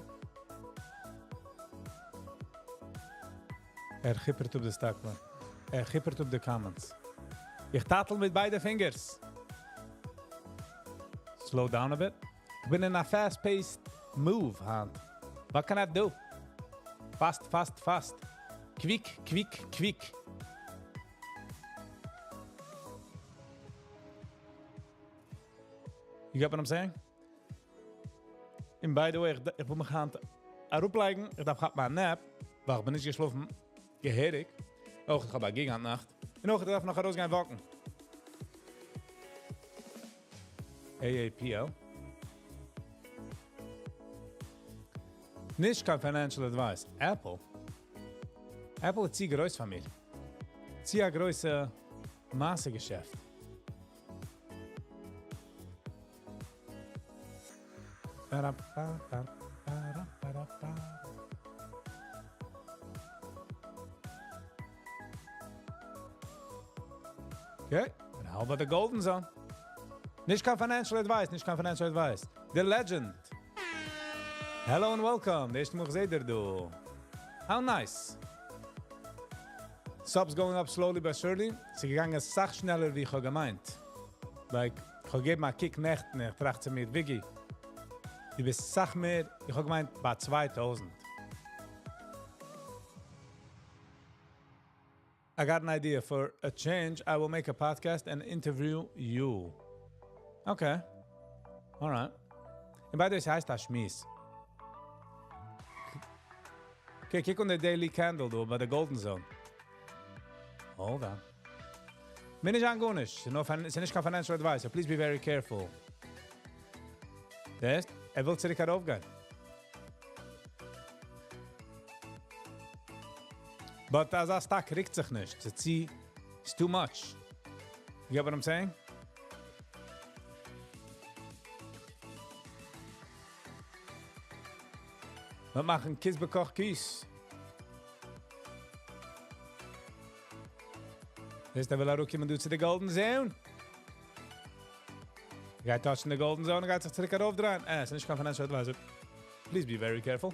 ער כיפערט אויף די stock market. ער כיפערט אויף די comments. איך טייטל מיט ביידע fingers. Slow down a bit. איך בין in a fast-paced move, היינט. What can I do? Fast, fast, fast. Quick, quick, quick. You get what I'm saying? And by the way, איך וויל מיך היינט אראפלייגן, איך דארף כאפן א nap, ווייל איך בין נישט געשלאפן געהעריג. אויך איך האב א gig היינט נאכט. און אויך איך דארף נאך ארויסגיין walk ן. AAPL. נישט קיין financial advice. Apple. Apple איז צו גרויס פאר מיר. צו א גרויסע מעשה געשעפט. Ba-da-ba-ba-ba-da-ba-da-ba. Okay, and how about the golden zone? נישט קיין financial advice, נישט קיין financial advice. The legend. Hello and welcome. דער ערשטע מאל איך זע דיר דא. How nice. Subs going up slowly but surely. ס'איז געגאנגען א סאך שנעלער ווי איך האב געמיינט. Like, איך האב געגעבן א קוק נעכטן, איך טראכט צו מיר, Viggy, דו ביסט סאך מער, איך האב געמיינט ביי 2000. I got an idea. For a change, I will make a podcast and interview you. Okay. All right. And by the way, ס'הייסט א שמועס. Okay, קוק אן the daily candle, דא, ביי the golden zone. Hold on. בין איך גארנישט. ס'איז נישט קיין financial advice, so please be very careful. דאס, ער וויל צוריק ארויפגיין. But אזא stock רוקט זיך נישט. ס'איז it's too much. You get what I'm saying? מיר מאכן כיס בתוך כיס. דאס דא וויל ער ארויפקומען דא צו די golden zone. גייט touch ן די golden zone, גייט זיך צוריק ארויפדרייען. ס'איז נישט קיין financial advisor. Please be very careful.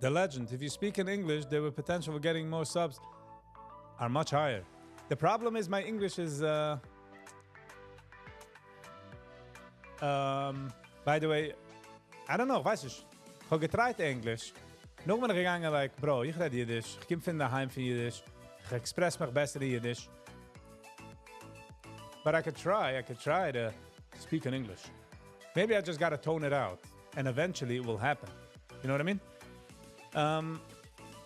The legend, if you speak in English, the potential for getting more subs are much higher. The problem is my English is... By the way, I don't know, ווייס איך, איך האב געטרייט English. נאך בין איך געגאנגען, like, bro, איך רעד אידיש, איך קום פון דערהיים פון אידיש, איך express מיך בעסער אין אידיש. But I could try to speak in English. Maybe I just got to tone it out, and eventually it will happen. You know what I mean?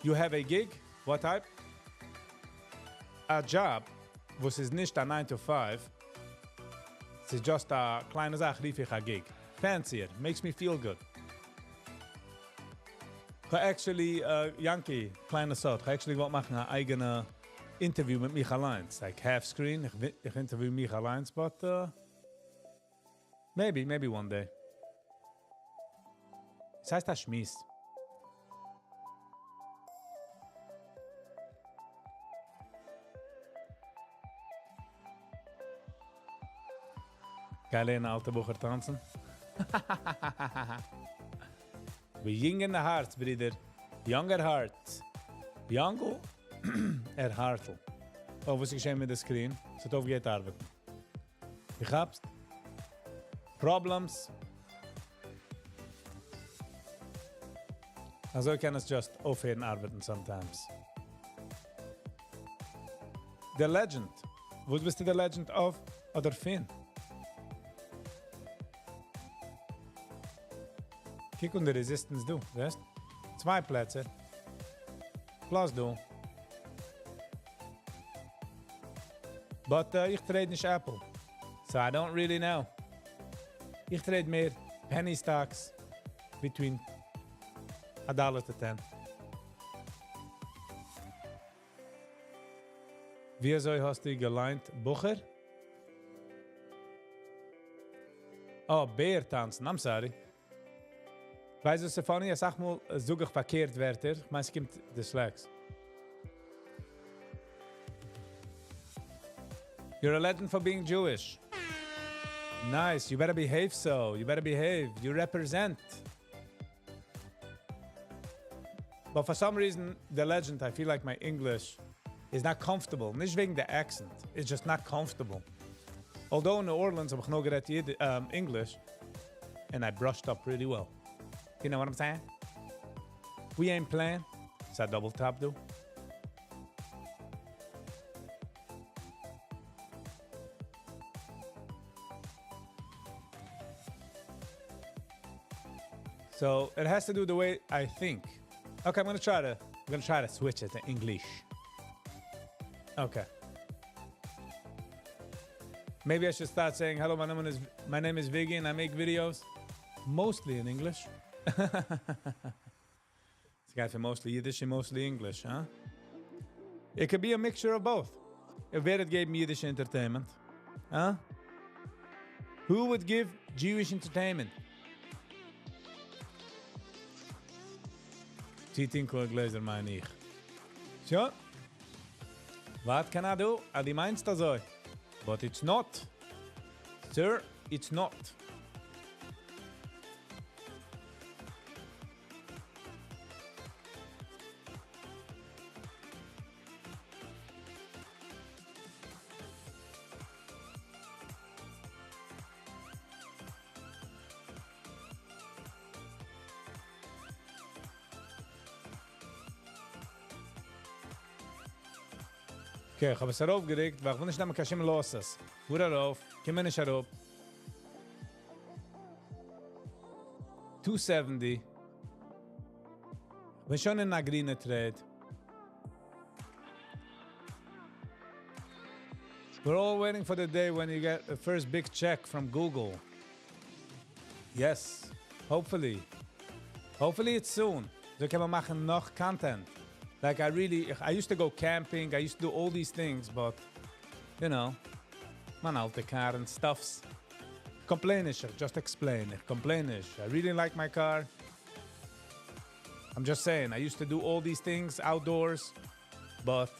You have a gig? What type? A job, וואס איז נישט א 9 to 5. ס'איז just א קליינע זאך, רוף איך א gig. Fancier, makes me feel good. איך actually, Yankee, קליינע סוד, איך actually געוואלט מאכן אן אייגענע interview מיט מיך אליין. Like half screen, איך interview מיך אליין, but maybe one day. ס'הייסט א שמועס. גיי לערנען אלטע בחור טאנצן. ווי יונג אין די הארץ, ברודער. Young at heart. יונגל at heart. Oh, וואס איז געשען מיט די screen? עס האט אויפגעהערט ארבעטן. דו כאפסט? Problems. אזוי קען עס just אויפהערן ארבעטן sometimes. The Legend. וואס ביסטו the Legend of? אדער פון? קוק אן די resistance דא, זעסט? צוויי פלעצער. Plus דא. But איך trade נישט Apple. So I don't really know. איך trade מער penny stocks between a dollar to 10. ווי אזוי האסטו געליינט בחור? Oh, בער טאנצן, I'm sorry. ווייסט וואס איז funny? איך זאג מאל, זאג איך פארקערט ווערטער. איך מיין, עס קומט די slacks. You're a legend for being Jewish. Nice. You better behave so. You better behave. You represent. But for some reason, the legend, I feel like my English is not comfortable. נישט וועגן the accent. It's just not comfortable. Although in New Orleans, האב איך נאר גערעדט English, and I brushed up pretty well. You know what I'm saying? We ain't playing. Is that double tap, though? So it has to do the way I think. Okay, I'm going to try to switch it to English. Okay. Maybe I should start saying, hello, my name is Viggy and I make videos mostly in English. This guy for mostly Yiddish and mostly English, huh? It could be a mixture of both. If ווער געבט Yiddish entertainment, huh? Who would give Jewish entertainment? טינקל גלעזער מיין איך. Sure. What can I do? אז דו מיינסט אזוי. But it's not. Sir, it's not. Okay, איך האב עס ארויפגערוקט, ווייל איך וויל נישט נעמען קיין שום losses. פאר ארויף, קום מיר נישט אראפ. 270. איך בין שוין אין א גרינע trade. We're all waiting for the day when you get the first big check from Google. Yes, hopefully. Hopefully it's soon. אזוי קען מען מאכן נאך content. Like I really, I used to go camping, I used to do all these things, but, you know, מיין אלטע car and stuffs. Complain נישט, just explain. איך complain נישט. I really like my car. I'm just saying, I used to do all these things outdoors, but,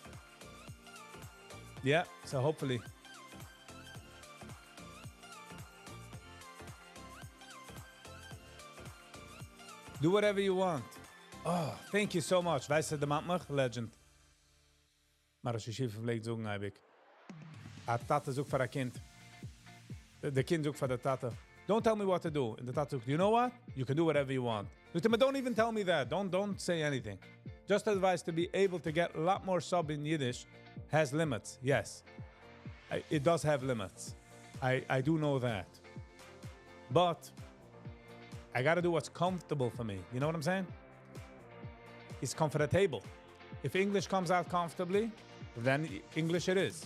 yeah, so hopefully. Do whatever you want. Oh, thank you so much. ווייסטו, דערמאנט מיך? Legend. מיין ראש ישיבה פלעגט זאגן, אייביג. א טאטע זאגט פאר א קינד. דער קינד זאגט פאר דער טאטע. Don't tell me what to do. און דער טאטע זאגט, you know what? You can do whatever you want. זאגט ער, don't even tell me that. Don't say anything. Just advice to be able to get a lot more sub in Yiddish has limits. Yes. It does have limits. I do know that. But I got to do what's comfortable for me. You know what I'm saying? It's comfortable. If English comes out comfortably, then English it is.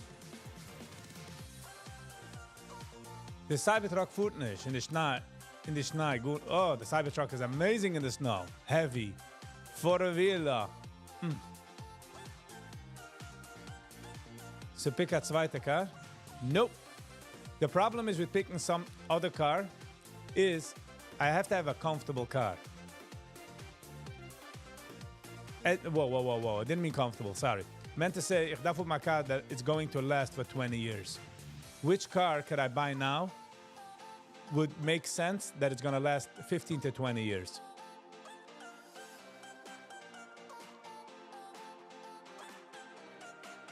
The Cybertruck פארט נישט אין די שניי. אין די שניי. גוט. Oh, the Cybertruck is amazing in the snow. Heavy. Four-wheeler. So pick א צווייטע car? Nope. The problem is with picking some other car is I have to have a comfortable car. Whoa, whoa, whoa, whoa. I didn't mean comfortable, sorry. Meant to say, איך דארף האבן א car that it's going to last for 20 years. Which car could I buy now would make sense that it's going to last 15 to 20 years?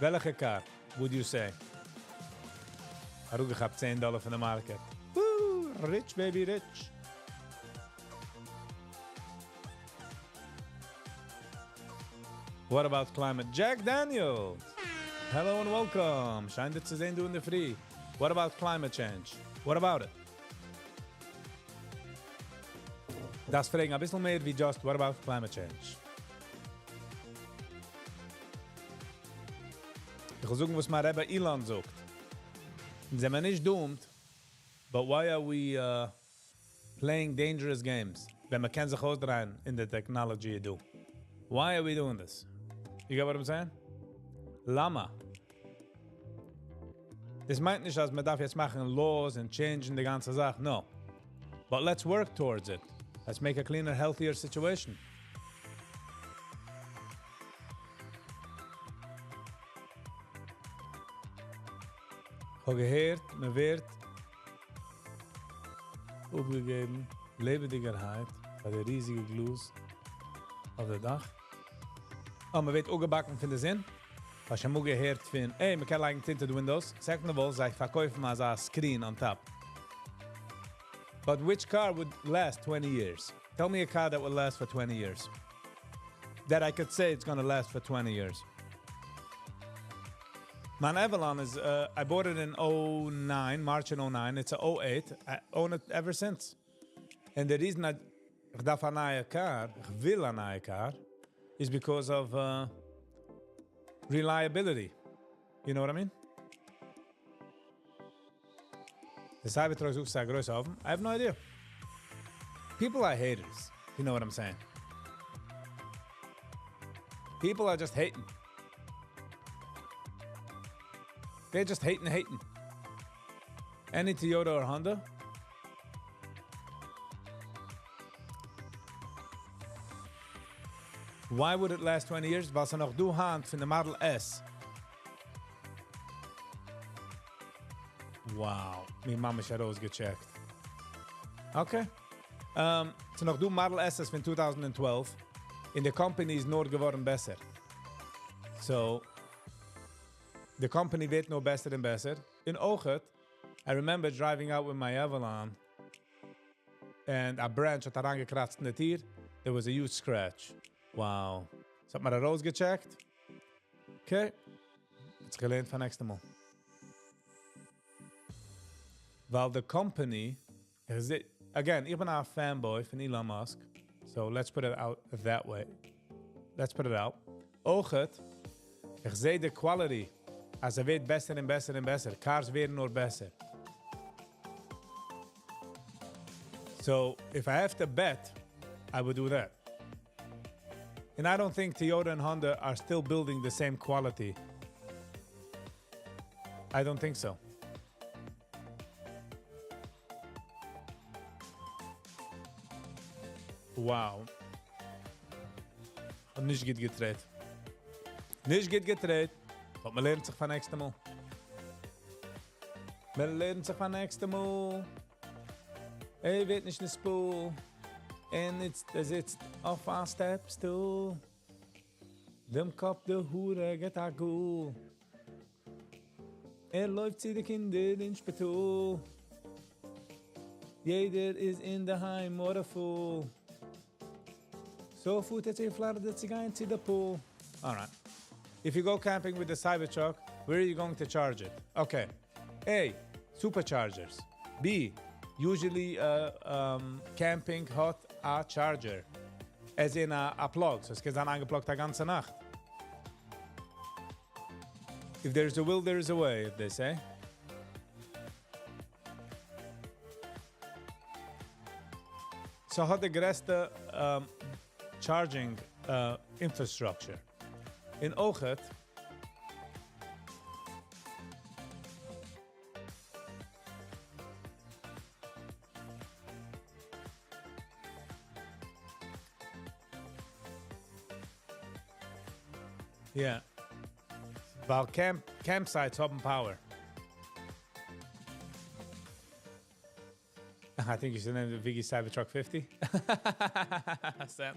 וועלכע car, would you say? אראפגעכאפט 10 דאלער פון די market. Woo, rich baby rich. What about climate? Jack Daniels! Hello and welcome. שיין דיך צו זען דא אינדערפרי. What about climate change? What about it? דארפסט פרעגן א ביסל מער ווי just what about climate change? איך וועל זאגן וואס מיין רבי Elon זאגט. זענען מיר נישט doomed, but why are we playing dangerous games? ווען מען קען זיך אויסדרייען אין די technology דא. Why are we doing this? You get what I'm saying? למה? דאס מיינט נישט, אז מען דארף יעצט מאכן laws and change די גאנצע זאך. No. But let's work towards it. Let's make a cleaner, healthier situation. איך האב געהערט, מען ווערט אפגעגעבן, לעבעדיגערהייט, ביי די ריזיגע גלאז אויף די דאך. Oh, מען ווערט אפגעבאקן פון די זון. האסט שוין אמאל געהערט פון, hey, מען קען לייגן tinted windows. Second of all, זיי פארקויפן אזא screen on top. But which car would last 20 years? Tell me a car that would last for 20 years. That I could say it's going to last for 20 years. מיין Avalon is, I bought it in 09, March in 09. It's a 08. I own it ever since. And the reason I איך דארף א נייע car, איך וויל א נייע car, is because of reliability. You know what I mean? The Cybertruck זוכט זיך א גרויסע הויפן. I have no idea. People are haters. You know what I'm saying? People are just hating. They're just hating, hating. Any Toyota or Honda? Why would it last 20 years? ווייל ס'איז נאך דא היינט פון די Model S. Wow. מיין מאמע האט ארויסגעטשעקט. Okay. ס'איז נאך דא Model S פון 2012. און די company איז נאר געווארן בעסער. So, the company ווערט נאר בעסער און בעסער. און אויכעט, I remember driving out with my Avalon and a branch האט אריינגעקראצט אין די טיר. There was a huge scratch. Wow. So האט מען ארויסגעטשעקט. Okay. יעצט געלערנט פאר נעקסטע מאל. ווייל the company, again, איך בין א fanboy פון Elon Musk. So let's put it out that way. Let's put it out. אויכעט, איך זע די quality, אז ער ווערט בעסער און בעסער און בעסער. Cars ווערן נאר בעסער. So if I have to bet, I would do that. And I don't think Toyota and Honda are still building the same quality. I don't think so. Wow. האב נישט גוט געטרעידט. נישט גוט געטרעידט. אבער מען לערנט זיך פאר נעקסטע מאל. מען לערנט זיך פאר נעקסטע מאל. ער ווערט נישט נתפעל. און איצט, ער זיצט אויף א step stool. דעם קאפ די האר ער געט א גאל. ער לויפט צו די קינדער אין שפיטאל. יעדער איז אין דער היים, what a fool. So פארט ער צו Florida צו גיין צו די pool. All right. If you go camping with the Cybertruck, where are you going to charge it? Okay. A, superchargers. B, usually camping האט a charger. As in a plug. So עס קען זיין אנגעפלאגט א גאנצע נאכט. If there's a will, there's a way, they say. So האט די גרעסטע charging infrastructure. און אויכעט Yeah. ווייל campsites האבן power. I think you should name the Viggy Cybertruck 50. Sam.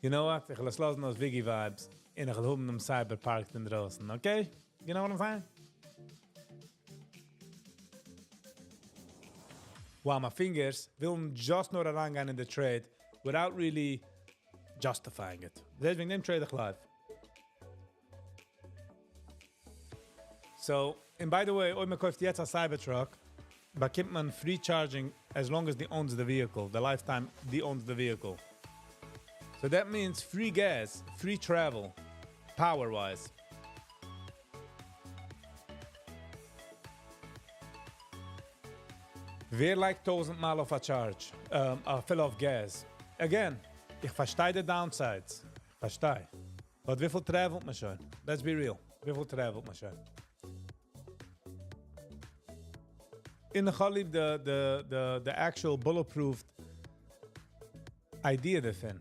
You know what? איך וועל עס לאזן אויס Wiggy Vibes און איך וועל האבן דעם Cyber parked אינדרויסן, okay? You know what I'm saying? Wow, my fingers ווילן just נאר אריינגיין אין די trade without really justifying it. דעסוועגן דעם trade איך live. So, and by the way, אויב מען קויפט יעצט א Cybertruck, באקומט מען free charging as long as דו owns the vehicle, the lifetime דו owns the vehicle. So that means free gas, free travel, power-wise. ווער לייגט 1000 מייל אויף א charge, אפילו אויף gas? Again, איך פארשטיי די downsides. איך פארשטיי. But וויפיל travel ט מען שוין? Let's be real. וויפיל travel ט מען שוין? און איך האב ליב the actual bulletproof idea דערפון.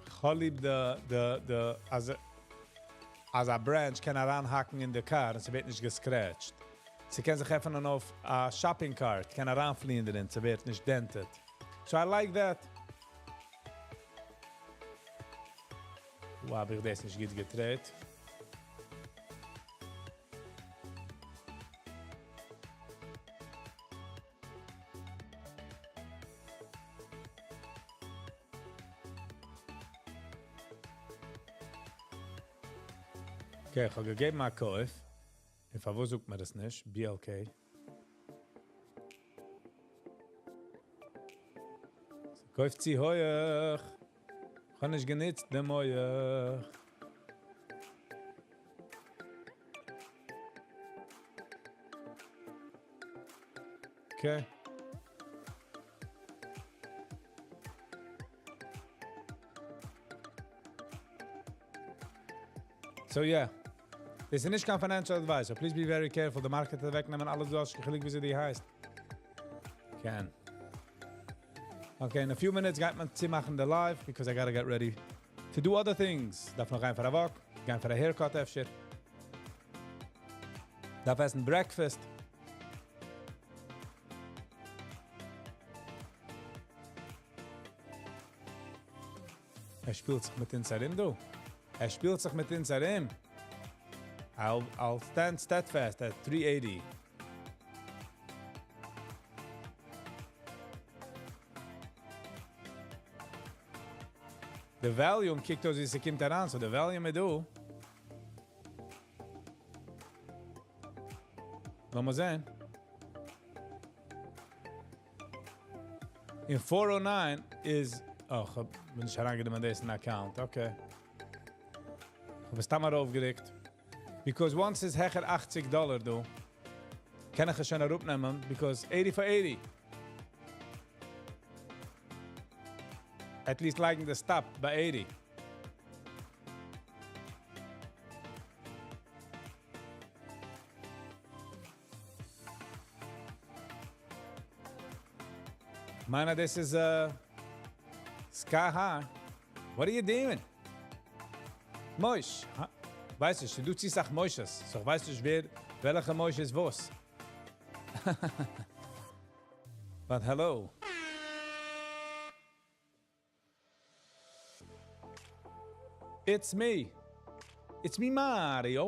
איך האב ליב the אז א branch קען אריינהאקן אין די car און ס'ווערט נישט גע scratched. ס'קען זיך עפענען אויף א shopping cart, קען אריינפליען דערין, ס'ווערט נישט dented. So I like that. וואו האב איך דאס נישט גוט גע trade ט? Okay, איך האב געגעבן א קויף. און פארוואס זאגט מען דאס נישט? BLK. קויפט זי הויך. איך האב נישט גענוצט דעם הויך. Okay. So yeah. דאס איז נישט קיין financial advisor. Please be very careful. The market וועט אוועקנעמען אלעס וואס איך וויאזוי די הייסט. קען. Okay, in a few minutes גייט מען צומאכן the live because I gotta get ready to do other things. דארף נאך גיין פאר א walk, גיין פאר א haircut אפשר. דארף עסן breakfast. ער שפילט זיך מיט אונז ארום, דו. ער שפילט זיך מיט אונז ארום. I'll stand steadfast at 380. The volume קוקט אויס ווי ס'קומט אריין, so the volume איז דא. לאמיר זען. אין 409 איז... Oh, איך בין נישט אריינגענומען דאס אין account. Okay. איך האב עס סתם ארויפגעריקט. Because once איז העכער 80 דאלאר דא, קען איך עס שוין אראפנעמען, because 80 for 80. At least לייגן the stop ביי 80. מיינע, this is sky high. What are you doing? מויש, ווייס איך, דו ציסט אויך מוישעס. So איך ווייס נישט ווער, וועלכע מויש איז וואס. But hello. It's me. It's me, Mario.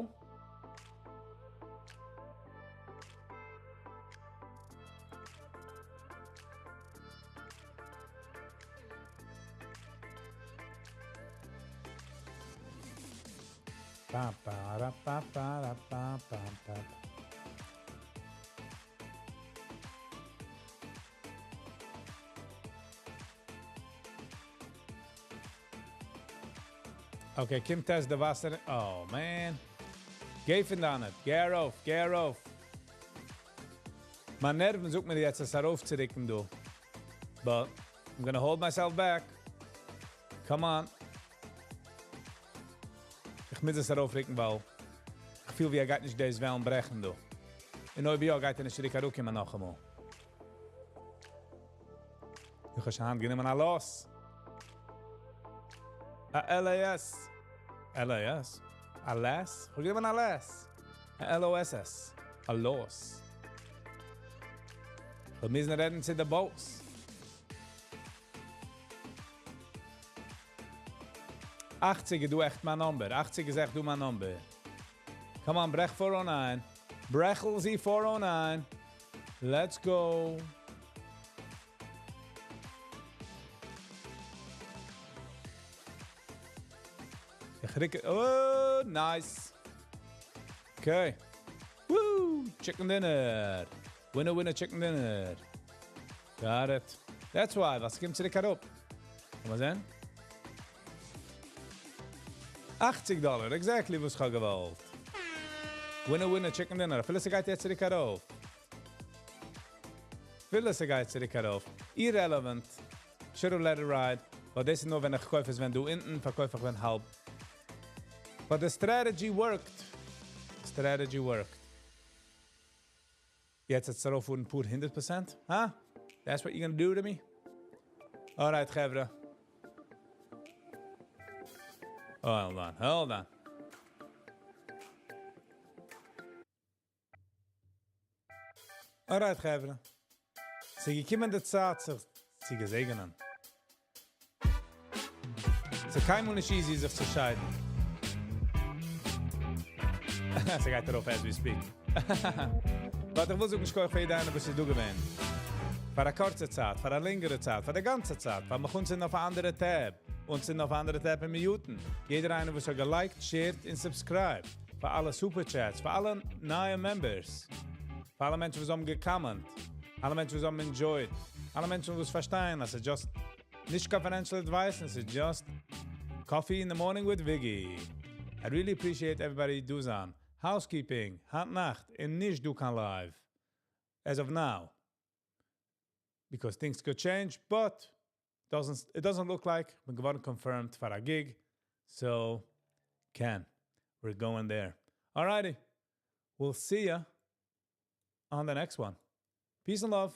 Ba, ba, da, ba, ba, da, ba, ba, ba. Okay, קומט עס די וואסער. Oh, man. גיי פון דאנעט. גיי ארויף, גיי ארויף. מיין נערוון זאגט מיר יעצט, עס ארויפצוריקן, דו. But I'm gonna hold myself back. Come on. איך מוז עס ארויפריקן, ווייל איך פיל ווי ער גייט נישט דאס וועלן ברעכן, דו. און אויב יא, גייט ער נישט צוריק אראפקומען נאכאמאל. איך האב שוין גענומען א loss. א LAS. LAS? א לעס? כ'האב געגעבן א לעס. א LOSS. א loss. כ'וועל מוזן רעדן צו די boss. אכציג איז דא עכט מיין number. אכציג איז עכט דא מיין number. Come on, ברעך 409. ברעכל זי 409. Let's go. איך ריק. Oh, nice. Okay. Woo! Chicken dinner. Winner, winner, chicken dinner. Got it. That's why. וואס קומט צוריק אראפ? קען מען זען? 80 דאלער, exactly וואס איך האב געוואלט. Winner, winner, chicken dinner. אפילו ס'גייט יעצט צוריק ארויף. אפילו ס'גייט צוריק ארויף. Irrelevant. Should have let it ride. But דאס איז נאר ווען איך קויף עס ווען דא אונטן, פארקויף איך ווען האלב. But the strategy worked. Strategy worked. יעצט איז עס ארויף פון פאר 100%. Huh? That's what you're gonna do to me? Alright, חברה. Oh, hold on, hold on. Alright, חברה. ס'איז געקומען די צייט זיך צו געזעגענען. ס'איז קיינמאל נישט easy זיך צו שיידן. ס'גייט ארויף as we speak. But איך וויל זאגן, שכוח פאר יעדער איינער, וואס איז דא געווען. פאר א קורצע צייט, פאר א לענגערע צייט, פאר די גאנצע צייט, פאר מיך אונז אויף א אנדערע tab. אונז אויף א אנדערע tab אין mute ן. יעדער איינער, וואס האט גע like ט, shared און subscribed. פאר אלע super chats, פאר אלע נייע members. פאר אלע מענטשן, וואס האבן גע comment. אלע מענטשן, וואס האבן enjoyed. אלע מענטשן, וואס פארשטייען, אז ס'איז just נישט קיין financial advice, עס איז just coffee in the morning with Viggy. I really appreciate everybody דא זיין. Housekeeping, היינט נאכט, איז נישט דא קיין live. As of now. Because things could change, but it doesn't look like we're געווארן confirmed for a gig. So, can. We're going there. Alrighty. We'll see ya on the next one. Peace and love.